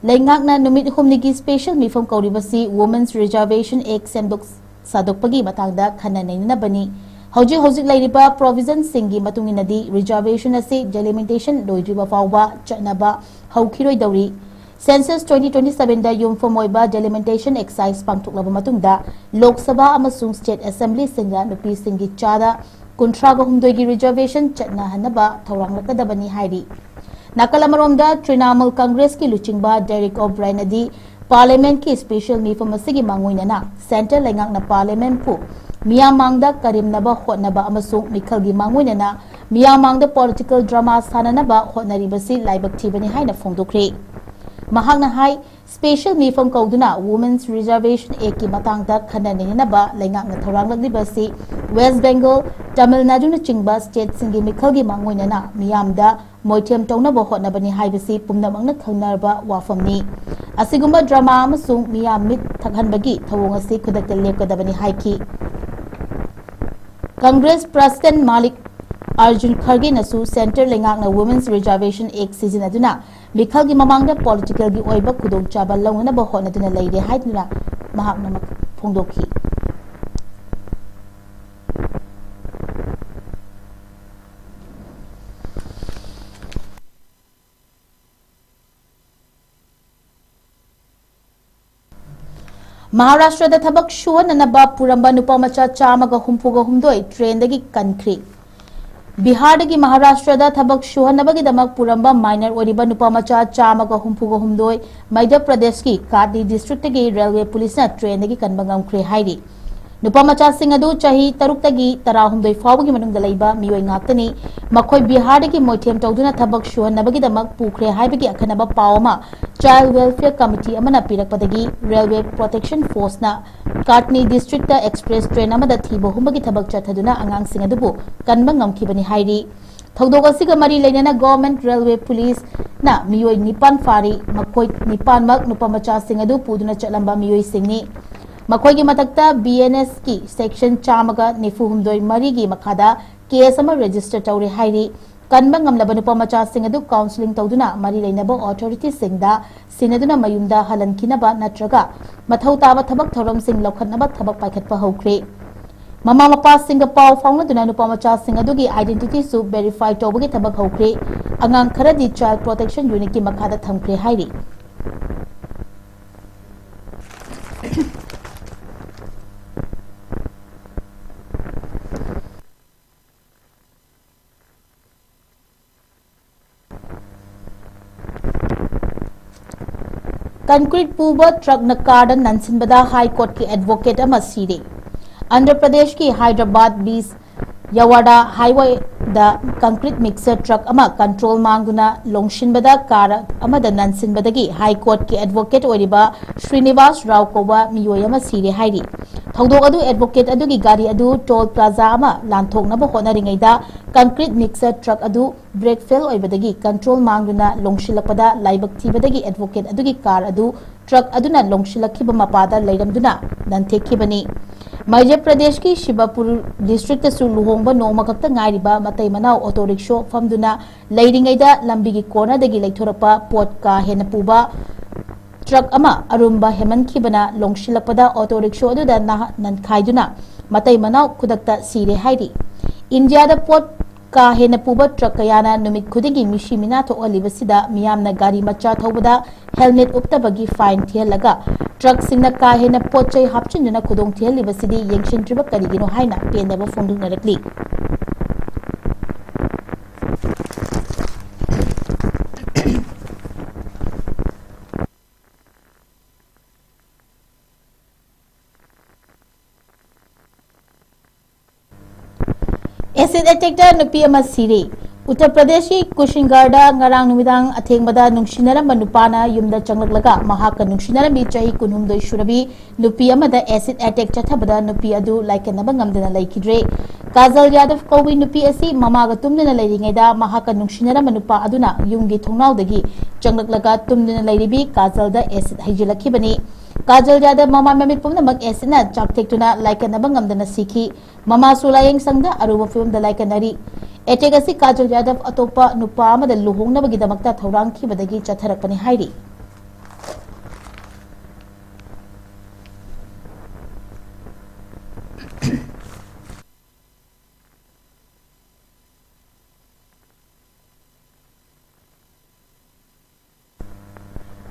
ꯂꯩꯉꯥꯛꯅ ꯅꯨꯃꯤꯠ ꯍꯨꯝꯅꯤꯒꯤ special ꯃꯤꯐꯝ ꯀꯧꯔꯤꯕꯁꯤ Women's Reservation Act ꯁꯦꯝꯗꯣꯛ ꯁꯥꯗꯣꯛꯄꯒꯤ ꯃꯇꯥꯡꯗ ꯈꯟꯅ ꯅꯩꯅꯅꯕꯅꯤ꯫ ꯍꯧꯖꯤꯛ ꯍꯧꯖꯤꯛ ꯂꯩꯔꯤꯕ provision ꯁꯤꯡꯒꯤ ꯃꯇꯨꯡ ꯏꯟꯅꯗꯤ reservation ꯑꯁꯤ delimitation ꯂꯣꯏꯗ꯭ꯔꯤꯕ ꯐꯥꯎꯕ ꯆꯠꯅꯕ ꯍꯧꯈꯤꯔꯣꯏꯗꯧꯔꯤ꯫ Census twenty twenty-seven ꯗ ꯌꯨꯝꯐꯝ ꯑꯣꯏꯕ delimitation exercise ꯄꯥꯡꯊꯣꯛꯂꯕ ꯃꯇꯨꯡꯗ, ꯂꯣꯛ ꯁꯚꯥ ꯑꯃꯁꯨꯡ state assembly ꯁꯤꯡꯗ ꯅꯨꯄꯤꯁꯤꯡꯒꯤ ꯆꯥꯗ ꯀꯨꯟꯊ꯭ꯔꯥꯒ ꯍꯨꯝꯗꯣꯏꯒꯤ reservation ꯆꯠꯅꯍꯟꯅꯕ ꯊꯧꯔꯥꯡꯂꯛꯀꯗꯕꯅꯤ ꯍꯥꯏꯔꯤ꯫ ꯅꯥꯀꯜ ꯑꯃꯔꯣꯝꯗ, Trinamool Congress ꯀꯤ ꯂꯨꯆꯤꯡꯕ Derek O'Brien ꯅꯗꯤ Parliament ꯀꯤ special ꯃꯤꯐꯝ ꯑꯁꯤꯒꯤ ꯃꯥꯡꯑꯣꯏꯅꯅ Centre ꯂꯩꯉꯥꯛꯅ Parliament ꯄꯨ ꯃꯤꯌꯥꯝ ꯃꯥꯡꯗ ꯀꯔꯦꯝꯅꯕ ꯍꯣꯠꯅꯕ ꯑꯃꯁꯨꯡ ꯃꯤꯈꯜꯒꯤ ꯃꯥꯡꯑꯣꯏꯅꯅ ꯃꯤꯌꯥꯝ ꯃꯥꯡꯗ political drama ꯁꯥꯟꯅꯅꯕ ꯍꯣꯠꯅꯔꯤꯕꯁꯤ ꯂꯥꯏꯕꯛ ꯊꯤꯕꯅꯤ ꯍꯥꯏꯅ ꯐꯣꯡꯗꯣꯛꯈ꯭ꯔꯦ꯫ ꯃꯍꯥꯛꯅ ꯍꯥꯏ, special ꯃꯤꯐꯝ ꯀꯧꯗꯨꯅ Women's Reservation Act ꯀꯤ ꯃꯇꯥꯡꯗ ꯈꯟꯅ ꯅꯩꯅꯅꯕ ꯂꯩꯉꯥꯛꯅ ꯊꯧꯔꯥꯡꯂꯛꯂꯤꯕ ꯑꯁꯤ West Bengal, Tamil Nadu ꯅꯆꯤꯡꯕ state ꯁꯤꯡꯒꯤ ꯃꯤꯈꯜꯒꯤ ꯃꯥꯡꯑꯣꯏꯅꯅ ꯃꯤꯌꯥꯝꯗ ꯃꯣꯏꯊꯦꯝ ꯇꯧꯅꯕ ꯍꯣꯠꯅꯕꯅꯤ ꯍꯥꯏꯕꯁꯤ ꯄꯨꯝꯅꯃꯛꯅ ꯈꯪꯅꯔꯕ ꯋꯥꯐꯝꯅꯤ꯫ ꯑꯁꯤꯒꯨꯝꯕ drama ꯑꯃꯁꯨꯡ ꯃꯤꯌꯥꯝ ꯃꯤꯠ ꯊꯛꯍꯟꯕꯒꯤ ꯊꯧꯑꯣꯡ ꯑꯁꯤ ꯈꯨꯗꯛꯇ ꯂꯦꯞꯀꯗꯕꯅꯤ ꯍꯥꯏꯈꯤ꯫ Congress President ꯃꯥꯂꯤꯛ ꯑꯥꯔꯖꯨꯟ ꯈꯔꯒꯦꯅꯁꯨ centre ꯂꯩꯉꯥꯛꯅ Women's Reservation Act ꯁꯤꯖꯤꯟꯅꯗꯨꯅ ꯃꯤꯈꯜꯒꯤ ꯃꯃꯥꯡꯗ politicalꯒꯤ ꯑꯣꯏꯕ ꯈꯨꯗꯣꯡꯆꯥꯕ ꯂꯧꯅꯅꯕ ꯍꯣꯠꯅꯗꯨꯅ ꯂꯩꯔꯦ ꯍꯥꯏꯗꯨꯅ ꯃꯍꯥꯛꯅ ꯐꯣꯡꯗꯣꯛꯈꯤ꯫ ꯃꯍꯥꯔꯥꯁꯇ꯭ꯔꯗ ꯊꯕꯛ ꯁꯨꯍꯟꯅꯅꯕ ꯄꯨꯔꯝꯕ ꯅꯨꯄꯥ ꯃꯆꯥ ꯆꯥꯝꯃꯒ ꯍꯨꯝꯐꯨꯒ ꯍꯨꯝꯗꯣꯏ trainꯗꯒꯤ ꯀꯟꯈ꯭ꯔꯦ꯫ ꯕꯤꯍꯥꯔꯗꯒꯤ ꯃꯍꯥꯔꯥꯁꯇ꯭ꯔꯗ ꯊꯕꯛ ꯁꯨꯍꯟꯅꯕꯒꯤꯗꯃꯛ ꯄꯨꯔꯝꯕ minor ꯑꯣꯏꯔꯤꯕ ꯅꯨꯄꯥ ꯃꯆꯥ ꯆꯥꯝꯃꯒ ꯍꯨꯝꯐꯨꯒ ꯍꯨꯝꯗꯣꯏ ꯃꯩꯙ꯭ꯌ ꯄ꯭ꯔꯗꯦꯁꯀꯤ ꯀꯥꯠꯅꯤ districtꯇꯒꯤ railway policeꯅ trainꯗꯒꯤ ꯀꯟꯕ ꯉꯝꯈ꯭ꯔꯦ ꯍꯥꯏꯔꯤ꯫ ꯅꯨꯄꯥ ꯃꯆꯥꯁꯤꯡ ꯑꯗꯨ ꯆꯍꯤ ꯇꯔꯨꯛꯇꯒꯤ ꯇꯔꯥꯍꯨꯝꯗꯣꯏ ꯐꯥꯎꯕꯒꯤ ꯃꯅꯨꯡꯗ ꯂꯩꯕ ꯃꯤꯑꯣꯏ ꯉꯥꯛꯇꯅꯤ꯫ ꯃꯈꯣꯏ ꯕꯤꯍꯥꯔꯗꯒꯤ ꯃꯣꯏꯊꯦꯝ ꯇꯧꯗꯨꯅ ꯊꯕꯛ ꯁꯨꯍꯟꯅꯕꯒꯤꯗꯃꯛ ꯄꯨꯈ꯭ꯔꯦ ꯍꯥꯏꯕꯒꯤ ꯑꯈꯟꯅꯕ ꯄꯥꯎ ꯑꯃ Child Welfare Committee ꯑꯃꯅ ꯄꯤꯔꯛꯄꯗꯒꯤ Railway Protection Forceꯅ ꯀꯥꯠꯅꯤ districtꯇ express train ꯑꯃꯗ ꯊꯤꯕ ꯍꯨꯝꯕꯒꯤ ꯊꯕꯛ ꯆꯠꯊꯗꯨꯅ ꯑꯉꯥꯡꯁꯤꯡ ꯑꯗꯨꯕꯨ ꯀꯟꯕ ꯉꯝꯈꯤꯕꯅꯤ ꯍꯥꯏꯔꯤ꯫ ꯊꯧꯗꯣꯛ ꯑꯁꯤꯒ ꯃꯔꯤ ꯂꯩꯅꯅ Government Railway Policeꯅ ꯃꯤꯑꯣꯏ ꯅꯤꯄꯥꯟ ꯐꯥꯔꯤ꯫ ꯃꯈꯣꯏ ꯅꯤꯄꯥꯟꯃꯛ ꯅꯨꯄꯥ ꯃꯆꯥꯁꯤꯡ ꯑꯗꯨ ꯄꯨꯗꯨꯅ ꯆꯠꯂꯝꯕ ꯃꯤꯑꯣꯏꯁꯤꯡꯅꯤ꯫ ꯃꯈꯣꯏꯒꯤ ꯃꯊꯛꯇ BNSꯀꯤ section ꯆꯥꯝꯃꯒ ꯅꯤꯐꯨ ꯍꯨꯝꯗꯣꯏ ꯃꯔꯤꯒꯤ ꯃꯈꯥꯗ case ꯑꯃ register ꯇꯧꯔꯦ ꯍꯥꯏꯔꯤ꯫ ꯀꯟꯕ ꯉꯝꯂꯕ ꯅꯨꯄꯥ ꯃꯆꯥꯁꯤꯡ ꯑꯗꯨ counselling ꯇꯧꯗꯨꯅ ꯃꯔꯤ ꯂꯩꯅꯕ authorityꯁꯤꯡꯗ ꯁꯤꯟꯅꯗꯨꯅ ꯃꯌꯨꯝꯗ ꯍꯜꯍꯟꯈꯤꯅꯕ ꯅꯠꯇ꯭ꯔꯒ ꯃꯊꯧ ꯇꯥꯕ ꯊꯕꯛ ꯊꯧꯔꯝꯁꯤꯡ ꯂꯧꯈꯠꯅꯕ ꯊꯕꯛ ꯄꯥꯏꯈꯠꯄ ꯍꯧꯈ꯭ꯔꯦ꯫ ꯃꯃꯥ ꯃꯄꯥꯁꯤꯡꯒ ꯄꯥꯎ ꯐꯥꯎꯅꯗꯨꯅ ꯅꯨꯄꯥ ꯃꯆꯥꯁꯤꯡ ꯑꯗꯨꯒꯤ identityꯁꯨ verify ꯇꯧꯕꯒꯤ ꯊꯕꯛ ꯍꯧꯈ꯭ꯔꯦ꯫ ꯑꯉꯥꯡ ꯈꯔꯗꯤ Child Protection Unitꯀꯤ ꯃꯈꯥꯗ ꯊꯝꯈ꯭ꯔꯦ ꯍꯥꯏꯔꯤ꯫ Concrete ꯄꯨꯕ truckꯅ carꯗ ꯅꯟꯁꯤꯟꯕꯗ High Courtꯀꯤ advocate ꯑꯃ ꯁꯤꯔꯦ꯫ ꯑꯟꯙ꯭ꯔ ꯄ꯭ꯔꯗꯦꯁꯀꯤ ꯍꯥꯏꯗ꯭ꯔꯕꯥꯗ ꯕꯤꯖꯋꯥꯗꯥ highwayꯗ concrete mixer truck ꯑꯃ control ꯃꯥꯡꯗꯨꯅ ꯂꯣꯡꯁꯤꯟꯕꯗ car ꯑꯃꯗ ꯅꯟꯁꯤꯟꯕꯗꯒꯤ High Courtꯀꯤ advocate ꯑꯣꯏꯔꯤꯕ ꯁ꯭ꯔꯤꯅꯤꯕꯥꯁ ꯔꯥꯎ ꯀꯧꯕ ꯃꯤꯑꯣꯏ ꯑꯃ ꯁꯤꯔꯦ ꯍꯥꯏꯔꯤ꯫ ꯊꯧꯗꯣꯛ ꯑꯗꯨ ꯑꯦꯗꯚꯣꯀꯦꯠ ꯑꯗꯨꯒꯤ ꯒꯥꯔꯤ ꯑꯗꯨ ꯇꯣꯜ ꯄ꯭ꯂꯥꯖꯥ ꯑꯃ ꯂꯥꯟꯊꯣꯛꯅꯕ ꯍꯣꯠꯅꯔꯤꯉꯩꯗ concrete mixer truck ꯑꯗꯨ brake fail ꯑꯣꯏꯕꯗꯒꯤ control ꯃꯥꯡꯗꯨꯅ ꯂꯣꯡꯁꯤꯜꯂꯛꯄꯗ ꯂꯥꯏꯕꯛ ꯊꯤꯕꯗꯒꯤ ꯑꯦꯗꯚꯣꯀꯦꯠ ꯑꯗꯨꯒꯤ ꯀꯥꯔ ꯑꯗꯨ ꯇ꯭ꯔꯛ ꯑꯗꯨꯅ ꯂꯣꯡꯁꯤꯜꯂꯛꯈꯤꯕ ꯃꯄꯥꯗ ꯂꯩꯔꯝꯗꯨꯅ ꯅꯟꯊꯦꯛꯈꯤꯕꯅꯤ꯫ ꯃꯙ꯭ꯌ ꯄ꯭ꯔꯗꯦꯁꯀꯤ ꯁꯤꯕꯄꯨꯔ ꯗꯤꯁꯇ꯭ꯔꯤꯛꯇꯁꯨ ꯂꯨꯍꯣꯡꯕ ꯅꯣꯡꯃꯈꯛꯇ ꯉꯥꯏꯔꯤꯕ ꯃꯇꯩ ꯃꯅꯥꯎ ꯑꯣꯇꯣ ꯔꯤꯛꯁꯣ ꯐꯝꯗꯨꯅ ꯂꯩꯔꯤꯉꯩꯗ ꯂꯝꯕꯤꯒꯤ ꯀꯣꯔꯅꯔꯗꯒꯤ ꯂꯩꯊꯣꯔꯛꯄ ꯄꯣꯠ ꯀꯥ ꯍꯦꯟꯅ ꯄꯨꯕ ꯇ꯭ꯔꯛ ꯑꯃ ꯑꯔꯨꯝꯕ ꯍꯦꯟꯃꯟꯈꯤꯕꯅ ꯂꯣꯡꯁꯤꯜꯂꯛꯄꯗ ꯑꯣꯇꯣ ꯔꯤꯛꯁꯣ ꯑꯗꯨꯗ ꯅꯍ-, ꯅꯟꯈꯥꯏꯗꯨꯅ ꯃꯇꯩ ꯃꯅꯥꯎ ꯈꯨꯗꯛꯇ ꯁꯤꯔꯦ ꯍꯥꯏꯔꯤ꯫ ꯏꯟꯗꯤꯌꯥꯗ ꯄꯣꯠ ꯀꯥ ꯍꯦꯟꯅ ꯄꯨꯕ ꯇ꯭ꯔꯛ ꯀꯌꯥꯅ ꯅꯨꯃꯤꯠ ꯈꯨꯗꯤꯡꯒꯤ ꯃꯤꯁꯤ ꯃꯤꯅꯥ ꯊꯣꯛꯍꯜꯂꯤꯕꯁꯤꯗ ꯃꯤꯌꯥꯝꯅ ꯒꯥꯔꯤ ꯃꯆꯥ ꯊꯧꯕꯗ helmet ꯎꯞꯇꯕꯒꯤ fine ꯊꯤꯍꯜꯂꯒ ꯇ꯭ꯔꯛꯁꯤꯡꯅ ꯀꯥ ꯍꯦꯟꯅ ꯄꯣꯠ ꯆꯩ ꯍꯥꯞꯆꯤꯟꯗꯨꯅ ꯈꯨꯗꯣꯡ ꯊꯤꯍꯜꯂꯤꯕꯁꯤꯗꯤ ꯌꯦꯡꯁꯤꯟꯗ꯭ꯔꯤꯕ ꯀꯔꯤꯒꯤꯅꯣ ꯍꯥꯏꯅ ꯄꯦꯟꯗꯕ ꯐꯣꯡꯗꯣꯛꯅꯔꯛꯂꯤ꯫ Acid attackꯇ ꯅꯨꯄꯤ ꯑꯃ ꯁꯤꯔꯦ꯫ ꯎꯠꯇꯔ ꯄ꯭ꯔꯗꯦꯁꯀꯤ ꯀꯨꯁꯤꯟꯒꯔꯗ ꯉꯔꯥꯡ ꯅꯨꯃꯤꯗꯥꯡ ꯑꯊꯦꯡꯕꯗ ꯅꯨꯡꯁꯤꯅꯔꯝꯕ ꯅꯨꯄꯥꯅ ꯌꯨꯝꯗ ꯆꯪꯂꯛꯂꯒ ꯃꯍꯥꯛꯀ ꯅꯨꯡꯁꯤꯅꯔꯝꯃꯤ ꯆꯍꯤ ꯀꯨꯟꯍꯨꯝꯗꯣꯏ ꯁꯨꯔꯕꯤ ꯅꯨꯄꯤ ꯑꯃꯗ acid attack ꯆꯠꯊꯕꯗ ꯅꯨꯄꯤ ꯑꯗꯨ ꯂꯥꯏꯀꯠꯅꯕ ꯉꯝꯗꯅ ꯂꯩꯈꯤꯗ꯭ꯔꯦ꯫ ꯀꯥꯖꯜ ꯌꯥꯗꯕ ꯀꯧꯕꯤ ꯅꯨꯄꯤ ꯑꯁꯤ ꯃꯃꯥꯒ ꯇꯨꯝꯗꯨꯅ ꯂꯩꯔꯤꯉꯩꯗ ꯃꯍꯥꯛꯀ ꯅꯨꯡꯁꯤꯅꯔꯝꯕ ꯅꯨꯄꯥ ꯑꯗꯨꯅ ꯌꯨꯝꯒꯤ ꯊꯣꯡꯅꯥꯎꯗꯒꯤ ꯆꯪꯂꯛꯂꯒ ꯇꯨꯝꯗꯨꯅ ꯂꯩꯔꯤꯕꯤ ꯀꯥꯖꯜꯗ acid ꯍꯩꯖꯤꯜꯂꯛꯈꯤꯕꯅꯤ꯫ ꯀꯥꯖꯜ ꯌꯥꯗꯕ ꯃꯃꯥꯏ ꯃꯃꯤꯠ ꯄꯨꯝꯅꯃꯛ acidꯅ ꯆꯥꯛꯊꯦꯛꯇꯨꯅ ꯂꯥꯏꯀꯠꯅꯕ ꯉꯝꯗꯅ ꯁꯤꯈꯤ꯫ ꯃꯃꯥꯁꯨ ꯂꯥꯌꯦꯡ ꯁꯪꯗ ꯑꯔꯨꯕ ꯐꯤꯕꯝꯗ ꯂꯥꯏꯀꯠꯅꯔꯤ꯫ Attack ꯑꯁꯤ ꯀꯥꯖꯜ ꯌꯥꯗꯕ ꯑꯇꯣꯞꯄ ꯅꯨꯄꯥ ꯑꯃꯗ ꯂꯨꯍꯣꯡꯅꯕꯒꯤꯗꯃꯛꯇ ꯊꯧꯔꯥꯡꯈꯤꯕꯗꯒꯤ ꯆꯠꯊꯔꯛꯄꯅꯤ ꯍꯥꯏꯔꯤ꯫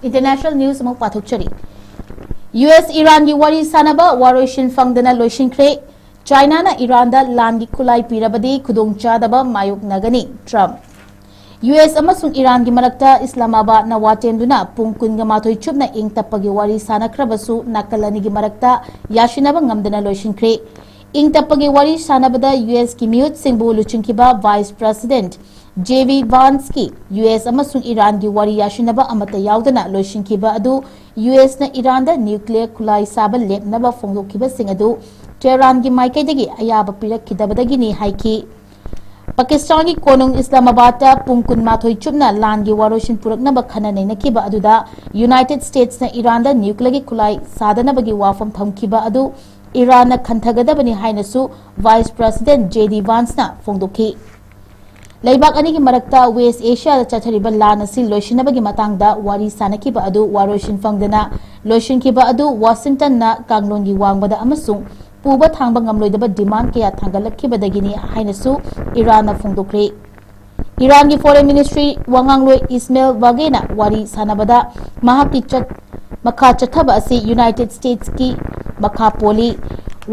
International news ꯑꯃꯨꯛ ꯄꯥꯊꯣꯛꯆꯔꯤ꯫ ꯌꯨ ꯑꯦꯁ ꯏꯔꯥꯟꯒꯤ ꯋꯥꯔꯤ ꯁꯥꯅꯕ ꯋꯥꯔꯣꯏꯁꯤꯟ ꯐꯪꯗꯅ ꯂꯣꯏꯁꯤꯟꯈ꯭ꯔꯦ꯫ ꯆꯥꯏꯅꯥꯅ ꯏꯔꯥꯟꯗ ꯂꯥꯟꯒꯤ ꯈꯨꯠꯂꯥꯏ ꯄꯤꯔꯕꯗꯤ ꯈꯨꯗꯣꯡꯆꯥꯗꯕ ꯃꯥꯌꯣꯛꯅꯒꯅꯤ, ꯇ꯭ꯔꯝꯞ꯫ ꯌꯨ ꯑꯦꯁ ꯑꯃꯁꯨꯡ ꯏꯔꯥꯟꯒꯤ ꯃꯔꯛꯇ ꯏꯁꯂꯥꯃꯥꯕꯥꯗꯅ ꯋꯥ ꯇꯦꯝꯗꯨꯅ ꯄꯨꯡ ꯀꯨꯟꯒ ꯃꯥꯊꯣꯏ ꯆꯨꯞꯅ ꯏꯪ ꯇꯞꯄꯒꯤ ꯋꯥꯔꯤ ꯁꯥꯅꯈ꯭ꯔꯕꯁꯨ ꯅꯥꯀꯜ ꯑꯅꯤꯒꯤ ꯃꯔꯛꯇ ꯌꯥꯁꯤꯟꯅꯕ ꯉꯝꯗꯅ ꯂꯣꯏꯁꯤꯟꯈ꯭ꯔꯦ꯫ ꯏꯪ ꯇꯞꯄꯒꯤ ꯋꯥꯔꯤ ꯁꯥꯟꯅꯕꯗ ꯌꯨ ꯑꯦꯁꯀꯤ ꯃꯤꯍꯨꯠꯁꯤꯡꯕꯨ ꯂꯨꯆꯤꯡꯈꯤꯕ ꯚꯥꯏꯁ ꯄ꯭ꯔꯦꯁꯤꯗꯦꯟꯠ ꯖꯦ ꯗꯤ ꯚꯥꯟꯁꯀꯤ ꯌꯨ ꯑꯦꯁ ꯑꯃꯁꯨꯡ ꯏꯔꯥꯟꯒꯤ ꯋꯥꯔꯤ ꯌꯥꯁꯤꯟꯅꯕ ꯑꯃꯠꯇ ꯌꯥꯎꯗꯅ ꯂꯣꯏꯁꯤꯟꯈꯤꯕ ꯑꯗꯨ ꯌꯨ ꯑꯦꯁꯅ ꯏꯔꯥꯟꯗ ꯅ꯭ꯌꯨꯀ꯭ꯂꯤꯌꯔ ꯈꯨꯠꯂꯥꯏ ꯁꯥꯕ ꯂꯦꯞꯅꯕ ꯐꯣꯡꯗꯣꯛꯈꯤꯕꯁꯤꯡ ꯑꯗꯨ ꯇꯦꯍꯔꯥꯟꯒꯤ ꯃꯥꯏꯀꯩꯗꯒꯤ ꯑꯌꯥꯕ ꯄꯤꯔꯛꯈꯤꯗꯕꯗꯒꯤꯅꯤ ꯍꯥꯏꯈꯤ꯫ ꯄꯥꯀꯤꯁꯇꯥꯟꯒꯤ ꯀꯣꯅꯨꯡ ꯏꯁꯂꯥꯃꯥꯕꯥꯗꯇ ꯄꯨꯡ ꯀꯨꯟꯃꯥꯊꯣꯏ ꯆꯨꯞꯅ ꯂꯥꯟꯒꯤ ꯋꯥꯔꯣꯏꯁꯤꯟ ꯄꯨꯔꯛꯅꯕ ꯈꯟꯅ ꯅꯩꯅꯈꯤꯕ ꯑꯗꯨꯗ ꯌꯨꯅꯥꯏꯇꯦꯗ ꯁ꯭ꯇꯦꯠꯁꯅ ꯏꯔꯥꯟꯗ ꯅ꯭ꯌꯨꯀ꯭ꯂꯤꯌꯔꯒꯤ ꯈꯨꯠꯂꯥꯏ ꯁꯥꯗꯅꯕꯒꯤ ꯋꯥꯐꯝ ꯊꯝꯈꯤꯕ ꯑꯗꯨ ꯏꯔꯥꯟꯅ ꯈꯟꯊꯒꯗꯕꯅꯤ ꯍꯥꯏꯅꯁꯨ ꯚꯥꯏꯁ ꯄ꯭ꯔꯦꯁꯤꯗꯦꯟꯠ ꯖꯦ ꯗꯤ ꯚꯥꯟꯁꯅ ꯐꯣꯡꯗꯣꯛꯈꯤ꯫ ꯂꯩꯕꯥꯛ ꯑꯅꯤꯒꯤ ꯃꯔꯛꯇ ꯋꯦꯁ ꯑꯦꯁꯤꯌꯥꯗ ꯆꯠꯊꯔꯤꯕ ꯂꯥꯟ ꯑꯁꯤ ꯂꯣꯏꯁꯤꯟꯅꯕꯒꯤ ꯃꯇꯥꯡꯗ ꯋꯥꯔꯤ ꯁꯥꯅꯈꯤꯕ ꯑꯗꯨ ꯋꯥꯔꯣꯏꯁꯤꯟ ꯐꯪꯗꯅ ꯂꯣꯏꯁꯤꯟꯈꯤꯕ ꯑꯗꯨ ꯋꯥꯁꯤꯡꯇꯟꯅ ꯀꯥꯡꯂꯣꯟꯒꯤ ꯋꯥꯡꯃꯗ ꯑꯃꯁꯨꯡ ꯄꯨꯕ ꯊꯥꯡꯕ ꯉꯝꯂꯣꯏꯗꯕ ꯗꯤꯃꯥꯟꯗ ꯀꯌꯥ ꯊꯥꯡꯒꯠꯂꯛꯈꯤꯕꯗꯒꯤꯅꯤ ꯍꯥꯏꯅꯁꯨ ꯏꯔꯥꯟꯅ ꯐꯣꯡꯗꯣꯛꯈ꯭ꯔꯦ꯫ ꯏꯔꯥꯟꯒꯤ ꯐꯣꯔꯦꯟ ꯃꯤꯅꯤꯁꯇ꯭ꯔꯤ ꯋꯥꯉꯥꯡꯂꯣꯏ ꯏꯁꯃꯦꯜ ꯕꯥꯒꯦꯅ ꯋꯥꯔꯤ ꯁꯥꯅꯕꯗ ꯃꯍꯥꯛꯀꯤ ꯆꯠ-, ꯃꯈꯥ ꯆꯠꯊꯕ ꯑꯁꯤ ꯌꯨꯅꯥꯏꯇꯦꯗ ꯁ꯭ꯇꯦꯠꯁꯀꯤ ꯃꯈꯥ ꯄꯣꯜꯂꯤ꯫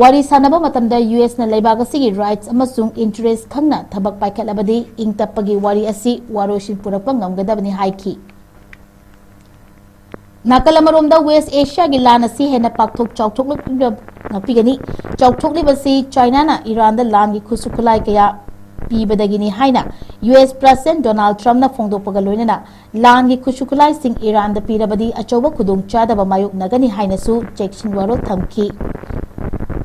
ꯋꯥꯔꯤ ꯁꯥꯅꯕ ꯃꯇꯝꯗ ꯌꯨ ꯑꯦꯁꯅ ꯂꯩꯕꯥꯛ ꯑꯁꯤꯒꯤ ꯔꯥꯏꯠꯁ ꯑꯃꯁꯨꯡ ꯏꯟꯇꯔꯦꯁ ꯈꯪꯅ ꯊꯕꯛ ꯄꯥꯏꯈꯠꯂꯕꯗꯤ ꯏꯪ ꯇꯞꯄꯒꯤ ꯋꯥꯔꯤ ꯑꯁꯤ ꯋꯥꯔꯣꯏꯁꯤꯟ ꯄꯨꯔꯛꯄ ꯉꯝꯒꯗꯕꯅꯤ ꯍꯥꯏꯈꯤ꯫ ꯅꯥꯀꯜ ꯑꯃꯔꯣꯝꯗ ꯋꯦꯁ ꯑꯦꯁꯤꯌꯥꯒꯤ ꯂꯥꯟ ꯑꯁꯤ ꯍꯦꯟꯅ ꯄꯥꯛꯊꯣꯛ ꯆꯥꯎꯊꯣꯛꯂꯛꯂꯤꯕ, ꯉꯥꯛꯄꯤꯒꯅꯤ, ꯆꯥꯎꯊꯣꯛꯂꯤꯕꯁꯤ ꯆꯥꯏꯅꯥꯅ ꯏꯔꯥꯟꯗ ꯂꯥꯟꯒꯤ ꯈꯨꯠꯁꯨ ꯈꯨꯠꯂꯥꯏ ꯀꯌꯥ ꯄꯤꯕꯗꯒꯤꯅꯤ ꯍꯥꯏꯅ ꯌꯨ ꯑꯦꯁ ꯄ꯭ꯔꯦꯁꯤꯗꯦꯟꯠ ꯗꯣꯅꯥꯜꯗ ꯇ꯭ꯔꯝꯞꯅ ꯐꯣꯡꯗꯣꯛꯄꯒ ꯂꯣꯏꯅꯅ ꯂꯥꯟꯒꯤ ꯈꯨꯠꯁꯨ ꯈꯨꯠꯂꯥꯏꯁꯤꯡ ꯏꯔꯥꯟꯗ ꯄꯤꯔꯕꯗꯤ ꯑꯆꯧꯕ ꯈꯨꯗꯣꯡꯆꯥꯗꯕ ꯃꯥꯌꯣꯛꯅꯒꯅꯤ ꯍꯥꯏꯅꯁꯨ ꯆꯦꯛꯁꯤꯟ ꯋꯥꯔꯣꯜ ꯊꯝꯈꯤ꯫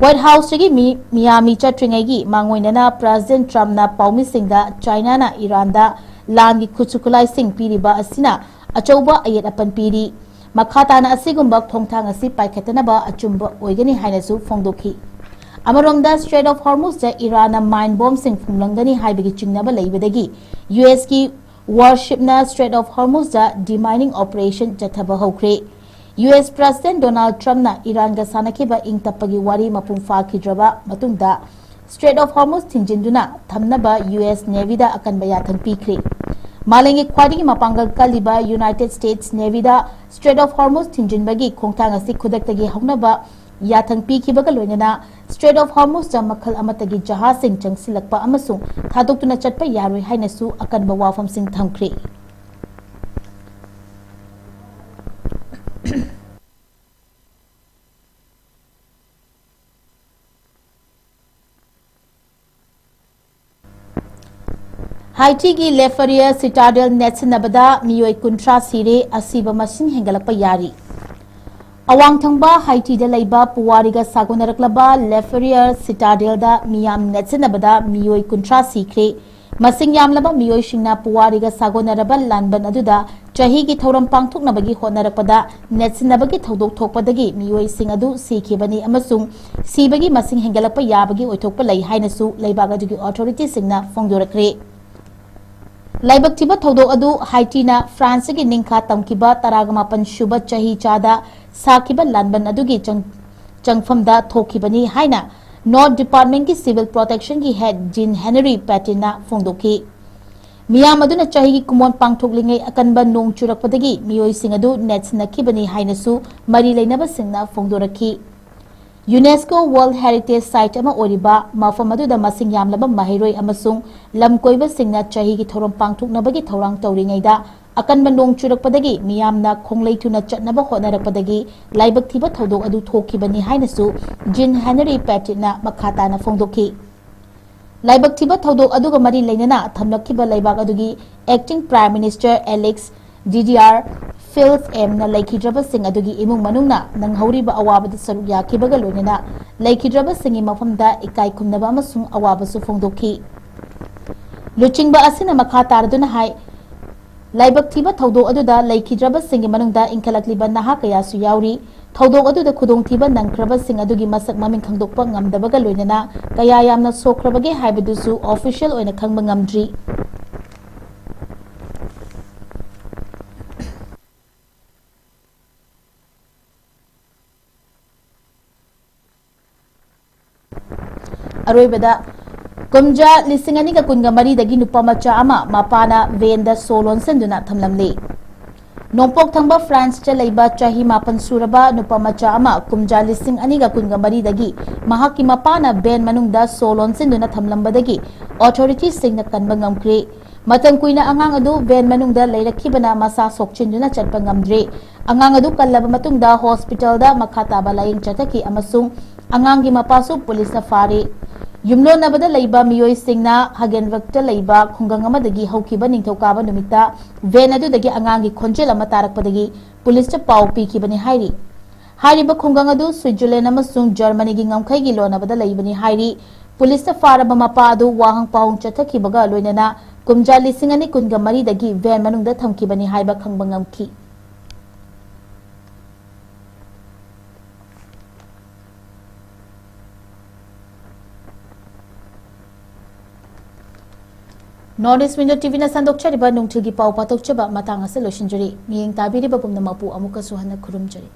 ꯋꯥꯏꯠ ꯍꯥꯎꯁꯇꯒꯤ ꯃꯤ-, ꯃꯤꯌꯥꯃꯤ ꯆꯠꯇ꯭ꯔꯤꯉꯩꯒꯤ ꯃꯥꯡꯑꯣꯏꯅꯅ ꯄ꯭ꯔꯦꯁꯤꯗꯦꯟꯠ ꯇ꯭ꯔꯝꯞꯅ ꯄꯥꯎꯃꯤꯁꯤꯡꯗ ꯆꯥꯏꯅꯥꯅ ꯏꯔꯥꯟꯗ ꯂꯥꯟꯒꯤ ꯈꯨꯠꯁꯨ ꯈꯨꯠꯂꯥꯏꯁꯤꯡ ꯄꯤꯔꯤꯕ ꯑꯁꯤꯅ ꯑꯆꯧꯕ ꯑꯌꯦꯠ ꯑꯄꯟ ꯄꯤꯔꯤ꯫ ꯃꯈꯥ ꯇꯥꯅ ꯑꯁꯤꯒꯨꯝꯕ ꯈꯣꯡꯊꯥꯡ ꯑꯁꯤ ꯄꯥꯏꯈꯠꯇꯅꯕ ꯑꯆꯨꯝꯕ ꯑꯣꯏꯒꯅꯤ ꯍꯥꯏꯅꯁꯨ ꯐꯣꯡꯗꯣꯛꯈꯤ꯫ ꯑꯃꯔꯣꯝꯗ ꯁ꯭ꯇ꯭ꯔꯦꯠ ꯑꯣꯐ ꯍꯣꯔꯃꯨꯖꯇ ꯏꯔꯥꯟꯅ ꯃꯥꯏꯟ ꯕꯣꯝꯁꯤꯡ ꯐꯨꯝꯂꯝꯒꯅꯤ ꯍꯥꯏꯕꯒꯤ ꯆꯤꯡꯅꯕ ꯂꯩꯕꯗꯒꯤ ꯌꯨ ꯑꯦꯁꯀꯤ ꯋꯥꯔꯁꯤꯞꯅ ꯁ꯭ꯇ꯭ꯔꯦꯠ ꯑꯣꯐ ꯍꯣꯔꯃꯨꯖꯇ ꯗꯤꯃꯥꯏꯅꯤꯡ ꯑꯣꯄꯔꯦꯁꯟ ꯆꯠꯊꯕ ꯍꯧꯈ꯭ꯔꯦ꯫ ꯌꯨ ꯑꯦꯁ ꯄ꯭ꯔꯦꯁꯤꯗꯦꯟꯠ ꯗꯣꯅꯥꯜꯗ ꯇ꯭ꯔꯝꯞꯅ ꯏꯔꯥꯟꯒ ꯁꯥꯟꯅꯈꯤꯕ ꯏꯪ ꯇꯞꯄꯒꯤ ꯋꯥꯔꯤ ꯃꯄꯨꯡ ꯐꯥꯈꯤꯗ꯭ꯔꯕ ꯃꯇꯨꯡꯗ ꯁ꯭ꯇ꯭ꯔꯦꯠ ꯑꯣꯐ ꯍꯣꯔꯃꯨꯖ ꯊꯤꯡꯖꯤꯟꯗꯨꯅ ꯊꯝꯅꯕ ꯌꯨ ꯑꯦꯁ ꯅꯦꯚꯤꯗ ꯑꯀꯟꯕ ꯌꯥꯊꯪ ꯄꯤꯈ꯭ꯔꯦ꯫ ꯃꯥꯂꯦꯝꯒꯤ ꯈ꯭ꯋꯥꯏꯗꯒꯤ ꯃꯄꯥꯡꯒꯜ ꯀꯜꯂꯤꯕ ꯌꯨꯅꯥꯏꯇꯦꯗ ꯁ꯭ꯇꯦꯠꯁ ꯅꯦꯚꯤꯗ ꯁ꯭ꯇ꯭ꯔꯦꯠ ꯑꯣꯐ ꯍꯣꯔꯃꯨꯖ ꯊꯤꯡꯖꯤꯟꯕꯒꯤ ꯈꯣꯡꯊꯥꯡ ꯑꯁꯤ ꯈꯨꯗꯛꯇꯒꯤ ꯍꯧꯅꯕ ꯌꯥꯊꯪ ꯄꯤꯈꯤꯕꯒ ꯂꯣꯏꯅꯅ ꯁ꯭ꯇ꯭ꯔꯦꯠ ꯑꯣꯐ ꯍꯣꯔꯃꯨꯖꯇ ꯃꯈꯜ ꯑꯃꯠꯇꯒꯤ ꯖꯍꯥꯖꯁꯤꯡ ꯆꯪꯁꯤꯜꯂꯛꯄ ꯑꯃꯁꯨꯡ ꯊꯥꯗꯣꯛꯇꯨꯅ ꯆꯠꯄ ꯌꯥꯔꯣꯏ ꯍꯥꯏꯅꯁꯨ ꯑꯀꯟꯕ ꯋꯥꯐꯝꯁꯤꯡ ꯊꯝꯈ꯭ꯔꯦ꯫ ꯍꯥꯏꯇꯤꯒꯤ ꯂꯦꯐꯔꯤꯌꯔ ꯁꯤꯇꯥꯗꯦꯜ ꯅꯦꯠꯁꯤꯟꯅꯕꯗ ꯃꯤꯑꯣꯏ ꯀꯨꯟꯊ꯭ꯔꯥ ꯁꯤꯔꯦ, ꯑꯁꯤꯕ ꯃꯁꯤꯡ ꯍꯦꯟꯒꯠꯂꯛꯄ ꯌꯥꯔꯤ꯫ ꯑꯋꯥꯡ ꯊꯪꯕ ꯍꯥꯏꯇꯤꯗ ꯂꯩꯕ ꯄꯨꯋꯥꯔꯤꯒ ꯁꯥꯒꯣꯟꯅꯔꯛꯂꯕ ꯂꯦꯐꯔꯤꯌꯔ ꯁꯤꯇꯥꯗꯦꯜꯗ ꯃꯤꯌꯥꯝ ꯅꯦꯠꯁꯤꯟꯅꯕꯗ ꯃꯤꯑꯣꯏ ꯀꯨꯟꯊ꯭ꯔꯥ ꯁꯤꯈ꯭ꯔꯦ꯫ ꯃꯁꯤꯡ ꯌꯥꯝꯂꯕ ꯃꯤꯑꯣꯏꯁꯤꯡꯅ ꯄꯨꯋꯥꯔꯤꯒ ꯁꯥꯒꯣꯟꯅꯔꯕ ꯂꯥꯟꯕꯟ ꯑꯗꯨꯗ ꯆꯍꯤꯒꯤ ꯊꯧꯔꯝ ꯄꯥꯡꯊꯣꯛꯅꯕꯒꯤ ꯍꯣꯠꯅꯔꯛꯄꯗ ꯅꯦꯠꯁꯤꯟꯅꯕꯒꯤ ꯊꯧꯗꯣꯛ ꯊꯣꯛꯄꯗꯒꯤ ꯃꯤꯑꯣꯏꯁꯤꯡ ꯑꯗꯨ ꯁꯤꯈꯤꯕꯅꯤ ꯑꯃꯁꯨꯡ ꯁꯤꯕꯒꯤ ꯃꯁꯤꯡ ꯍꯦꯟꯒꯠꯂꯛꯄ ꯌꯥꯕꯒꯤ ꯑꯣꯏꯊꯣꯛꯄ ꯂꯩ ꯍꯥꯏꯅꯁꯨ ꯂꯩꯕꯥꯛ ꯑꯗꯨꯒꯤ ꯑꯣꯊꯣꯔꯤꯇꯤꯁꯤꯡꯅ ꯐꯣꯡꯗꯣꯔꯛꯈ꯭ꯔꯦ꯫ ꯂꯥꯏꯕꯛ ꯊꯤꯕ ꯊꯧꯗꯣꯛ ꯑꯗꯨ ꯍꯥꯏꯇꯤꯅ ꯐ꯭ꯔꯥꯟꯁꯇꯒꯤ ꯅꯤꯡꯈꯥ ꯇꯝꯈꯤꯕ ꯇꯔꯥꯒ ꯃꯥꯄꯟ ꯁꯨꯕ ꯆꯍꯤ ꯆꯥꯗ ꯁꯥꯈꯤꯕ ꯂꯥꯟꯕꯟ ꯑꯗꯨꯒꯤ ꯆꯪ-, ꯆꯪꯐꯝꯗ ꯊꯣꯛꯈꯤꯕꯅꯤ ꯍꯥꯏꯅ ꯅꯣꯔꯠ ꯗꯤꯄꯥꯔꯠꯃꯦꯟꯠꯀꯤ ꯁꯤꯚꯤꯜ ꯄ꯭ꯔꯣꯇꯦꯛꯁꯟꯒꯤ ꯍꯦꯗ ꯖꯤꯟ ꯍꯦꯅꯔꯤ ꯄꯦꯇꯤꯟꯅ ꯐꯣꯡꯗꯣꯛꯈꯤ꯫ ꯃꯤꯌꯥꯝ ꯑꯗꯨꯅ ꯆꯍꯤꯒꯤ ꯀꯨꯝꯑꯣꯟ ꯄꯥꯡꯊꯣꯛꯂꯤꯉꯩ ꯑꯀꯟꯕ ꯅꯣꯡ ꯆꯨꯔꯛꯄꯗꯒꯤ ꯃꯤꯑꯣꯏꯁꯤꯡ ꯑꯗꯨ ꯅꯦꯠꯁꯤꯟꯅꯈꯤꯕꯅꯤ ꯍꯥꯏꯅꯁꯨ ꯃꯔꯤ ꯂꯩꯅꯕꯁꯤꯡꯅ ꯐꯣꯡꯗꯣꯔꯛꯈꯤ꯫ ꯌꯨꯅꯦꯁꯀꯣ ꯋꯥꯔꯜꯗ ꯍꯦꯔꯤꯇꯦꯖ ꯁꯥꯏꯠ ꯑꯃ ꯑꯣꯏꯔꯤꯕ ꯃꯐꯝ ꯑꯗꯨꯗ ꯃꯁꯤꯡ ꯌꯥꯝꯂꯕ ꯃꯍꯩꯔꯣꯏ ꯑꯃꯁꯨꯡ ꯂꯝꯀꯣꯏꯕꯁꯤꯡꯅ ꯆꯍꯤꯒꯤ ꯊꯧꯔꯝ ꯄꯥꯡꯊꯣꯛꯅꯕꯒꯤ ꯊꯧꯔꯥꯡ ꯇꯧꯔꯤꯉꯩꯗ ꯑꯀꯟꯕ ꯅꯣꯡ ꯆꯨꯔꯛꯄꯗꯒꯤ ꯃꯤꯌꯥꯝꯅ ꯈꯣꯡꯂꯩ ꯊꯨꯅ ꯆꯠꯅꯕ ꯍꯣꯠꯅꯔꯛꯄꯗꯒꯤ ꯂꯥꯏꯕꯛ ꯊꯤꯕ ꯊꯧꯗꯣꯛ ꯑꯗꯨ ꯊꯣꯛꯈꯤꯕꯅꯤ ꯍꯥꯏꯅꯁꯨ ꯖꯤꯟ ꯍꯦꯅꯔꯤ ꯄꯦꯇꯤꯠꯅ ꯃꯈꯥ ꯇꯥꯅ ꯐꯣꯡꯗꯣꯛꯈꯤ꯫ ꯂꯥꯏꯕꯛ ꯊꯤꯕ ꯊꯧꯗꯣꯛ ꯑꯗꯨꯒ ꯃꯔꯤ ꯂꯩꯅꯅ ꯊꯝꯂꯛꯈꯤꯕ ꯂꯩꯕꯥꯛ ꯑꯗꯨꯒꯤ ꯑꯦꯛꯇꯤꯡ ꯄ꯭ꯔꯥꯏꯝ ꯃꯤꯅꯤꯁꯇꯔ ꯑꯦꯂꯤꯛꯁ ꯗꯤꯗꯤꯌꯥꯔ ꯐꯤꯜꯁ ꯑꯦꯝꯅ ꯂꯩꯈꯤꯗ꯭ꯔꯕꯁꯤꯡ ꯑꯗꯨꯒꯤ ꯏꯃꯨꯡ ꯃꯅꯨꯡꯅ ꯅꯪꯍꯧꯔꯤꯕ ꯑꯋꯥꯕꯗ ꯁꯔꯨꯛ ꯌꯥꯈꯤꯕꯒ ꯂꯣꯏꯅꯅ ꯂꯩꯈꯤꯗ꯭ꯔꯕꯁꯤꯡꯒꯤ ꯃꯐꯝꯗ ꯏꯀꯥꯏ ꯈꯨꯝꯅꯕ ꯑꯃꯁꯨꯡ ꯑꯋꯥꯕꯁꯨ ꯐꯣꯡꯗꯣꯛꯈꯤ꯫ ꯂꯨꯆꯤꯡꯕ ꯑꯁꯤꯅ ꯃꯈꯥ ꯇꯥꯔꯗꯨꯅ ꯍꯥꯏ, ꯂꯥꯏꯕꯛ ꯊꯤꯕ ꯊꯧꯗꯣꯛ ꯑꯗꯨꯗ ꯂꯩꯈꯤꯗ꯭ꯔꯕꯁꯤꯡꯒꯤ ꯃꯅꯨꯡꯗ ꯏꯟꯈꯠꯂꯛꯂꯤꯕ ꯅꯍꯥ ꯀꯌꯥꯁꯨ ꯌꯥꯎꯔꯤ꯫ ꯊꯧꯗꯣꯛ ꯑꯗꯨꯗ ꯈꯨꯗꯣꯡꯊꯤꯕ ꯅꯪꯈ꯭ꯔꯕꯁꯤꯡ ꯑꯗꯨꯒꯤ ꯃꯁꯛ ꯃꯃꯤꯡ ꯈꯪꯗꯣꯛꯄ ꯉꯝꯗꯕꯒ ꯂꯣꯏꯅꯅ ꯀꯌꯥ ꯌꯥꯝꯅ ꯁꯣꯛꯈ꯭ꯔꯕꯒꯦ ꯍꯥꯏꯕꯗꯨꯁꯨ ꯑꯣꯐꯤꯁꯤꯌꯦꯜ ꯑꯣꯏꯅ ꯈꯪꯕ ꯉꯝꯗ꯭ꯔꯤ꯫ ꯑꯔꯣꯏꯕꯗ, ꯀꯨꯝꯖꯥ ꯂꯤꯁꯤꯡ ꯑꯅꯤꯒ ꯀꯨꯟꯒ ꯃꯔꯤꯗꯒꯤ ꯅꯨꯄꯥ ꯃꯆꯥ ꯑꯃ ꯃꯄꯥꯅ ꯚꯦꯟꯗ ꯁꯣ ꯂꯣꯟꯁꯤꯟꯗꯨꯅ ꯊꯝꯂꯝꯂꯤ꯫ ꯅꯣꯡꯄꯣꯛ ꯊꯪꯕ ꯐ꯭ꯔꯥꯟꯁꯇ ꯂꯩꯕ ꯆꯍꯤ ꯃꯥꯄꯟ ꯁꯨꯔꯕ ꯅꯨꯄꯥ ꯃꯆꯥ ꯑꯃ ꯀꯨꯝꯖꯥ ꯂꯤꯁꯤꯡ ꯑꯅꯤꯒ ꯀꯨꯟꯒ ꯃꯔꯤꯗꯒꯤ ꯃꯍꯥꯛꯀꯤ ꯃꯄꯥꯅ ꯚꯦꯟ ꯃꯅꯨꯡꯗ ꯁꯣ ꯂꯣꯟꯁꯤꯟꯗꯨꯅ ꯊꯝꯂꯝꯕꯗꯒꯤ ꯑꯣꯊꯣꯔꯤꯇꯤꯁꯤꯡꯅ ꯀꯟꯕ ꯉꯝꯈ꯭ꯔꯦ꯫ ꯃꯇꯝ ꯀꯨꯏꯅ ꯑꯉꯥꯡ ꯑꯗꯨ ꯚꯦꯟ ꯃꯅꯨꯡꯗ ꯂꯩꯔꯛꯈꯤꯕꯅ ꯃꯁꯥ ꯁꯣꯛꯆꯤꯟꯗꯨꯅ ꯆꯠꯄ ꯉꯝꯗ꯭ꯔꯦ꯫ ꯑꯉꯥꯡ ꯑꯗꯨ ꯀꯜꯂꯕ ꯃꯇꯨꯡꯗ ꯍꯣꯁꯄꯤꯇꯥꯜꯗ ꯃꯈꯥ ꯇꯥꯕ ꯂꯥꯌꯦꯡ ꯆꯠꯊꯈꯤ ꯑꯃꯁꯨꯡ ꯑꯉꯥꯡꯒꯤ ꯃꯄꯥꯁꯨ ꯄꯨꯂꯤꯁꯅ ꯐꯥꯔꯦ꯫ ꯌꯨꯝꯂꯣꯟꯅꯕꯗ ꯂꯩꯕ ꯃꯤꯑꯣꯏꯁꯤꯡꯅ ꯍꯒꯦꯟꯕꯔꯒꯇ ꯂꯩꯕ ꯈꯨꯡꯒꯪ ꯑꯃꯗꯒꯤ ꯍꯧꯈꯤꯕ ꯅꯤꯡꯊꯧꯀꯥꯕ ꯅꯨꯃꯤꯠꯇ ꯚꯦꯟ ꯑꯗꯨꯗꯒꯤ ꯑꯉꯥꯡꯒꯤ ꯈꯣꯟꯖꯦꯜ ꯑꯃ ꯇꯥꯔꯛꯄꯗꯒꯤ ꯄꯨꯂꯤꯁꯇ ꯄꯥꯎ ꯄꯤꯈꯤꯕꯅꯤ ꯍꯥꯏꯔꯤ꯫ ꯍꯥꯏꯔꯤꯕ ꯈꯨꯡꯒꯪ ꯑꯗꯨ ꯁ꯭ꯋꯤꯠꯖꯔꯂꯦꯟ ꯑꯃꯁꯨꯡ ꯖꯔꯃꯅꯤꯒꯤ ꯉꯝꯈꯩꯒꯤ ꯂꯣꯟꯅꯕꯗ ꯂꯩꯕꯅꯤ ꯍꯥꯏꯔꯤ꯫ ꯄꯨꯂꯤꯁꯇ ꯐꯥꯔꯕ ꯃꯄꯥ ꯑꯗꯨ ꯋꯥꯍꯪ ꯄꯥꯎꯍꯪ ꯆꯠꯊꯈꯤꯕꯒ ꯂꯣꯏꯅꯅ ꯀꯨꯝꯖꯥ ꯂꯤꯁꯤꯡ ꯑꯅꯤ ꯀꯨꯟꯒ ꯃꯔꯤꯗꯒꯤ ꯚꯦꯟ ꯃꯅꯨꯡꯗ ꯊꯝꯈꯤꯕꯅꯤ ꯍꯥꯏꯕ ꯈꯪꯕ ꯉꯝꯈꯤ꯫ North East Window ꯇꯤꯚꯤꯅ ꯁꯟꯗꯣꯛꯆꯔꯤꯕ ꯅꯨꯡꯊꯤꯜꯒꯤ ꯄꯥꯎ ꯄꯥꯊꯣꯛꯆꯕ ꯃꯇꯥꯡ ꯑꯁꯤꯗ ꯂꯣꯏꯁꯤꯟꯖꯔꯤ꯫ ꯃꯤꯠꯌꯦꯡ ꯇꯥꯕꯤꯔꯤꯕ ꯄꯨꯝꯅꯃꯛꯄꯨ ꯑꯃꯨꯛꯀꯁꯨ ꯍꯟꯅ ꯈꯨꯔꯨꯝꯖꯔꯤ꯫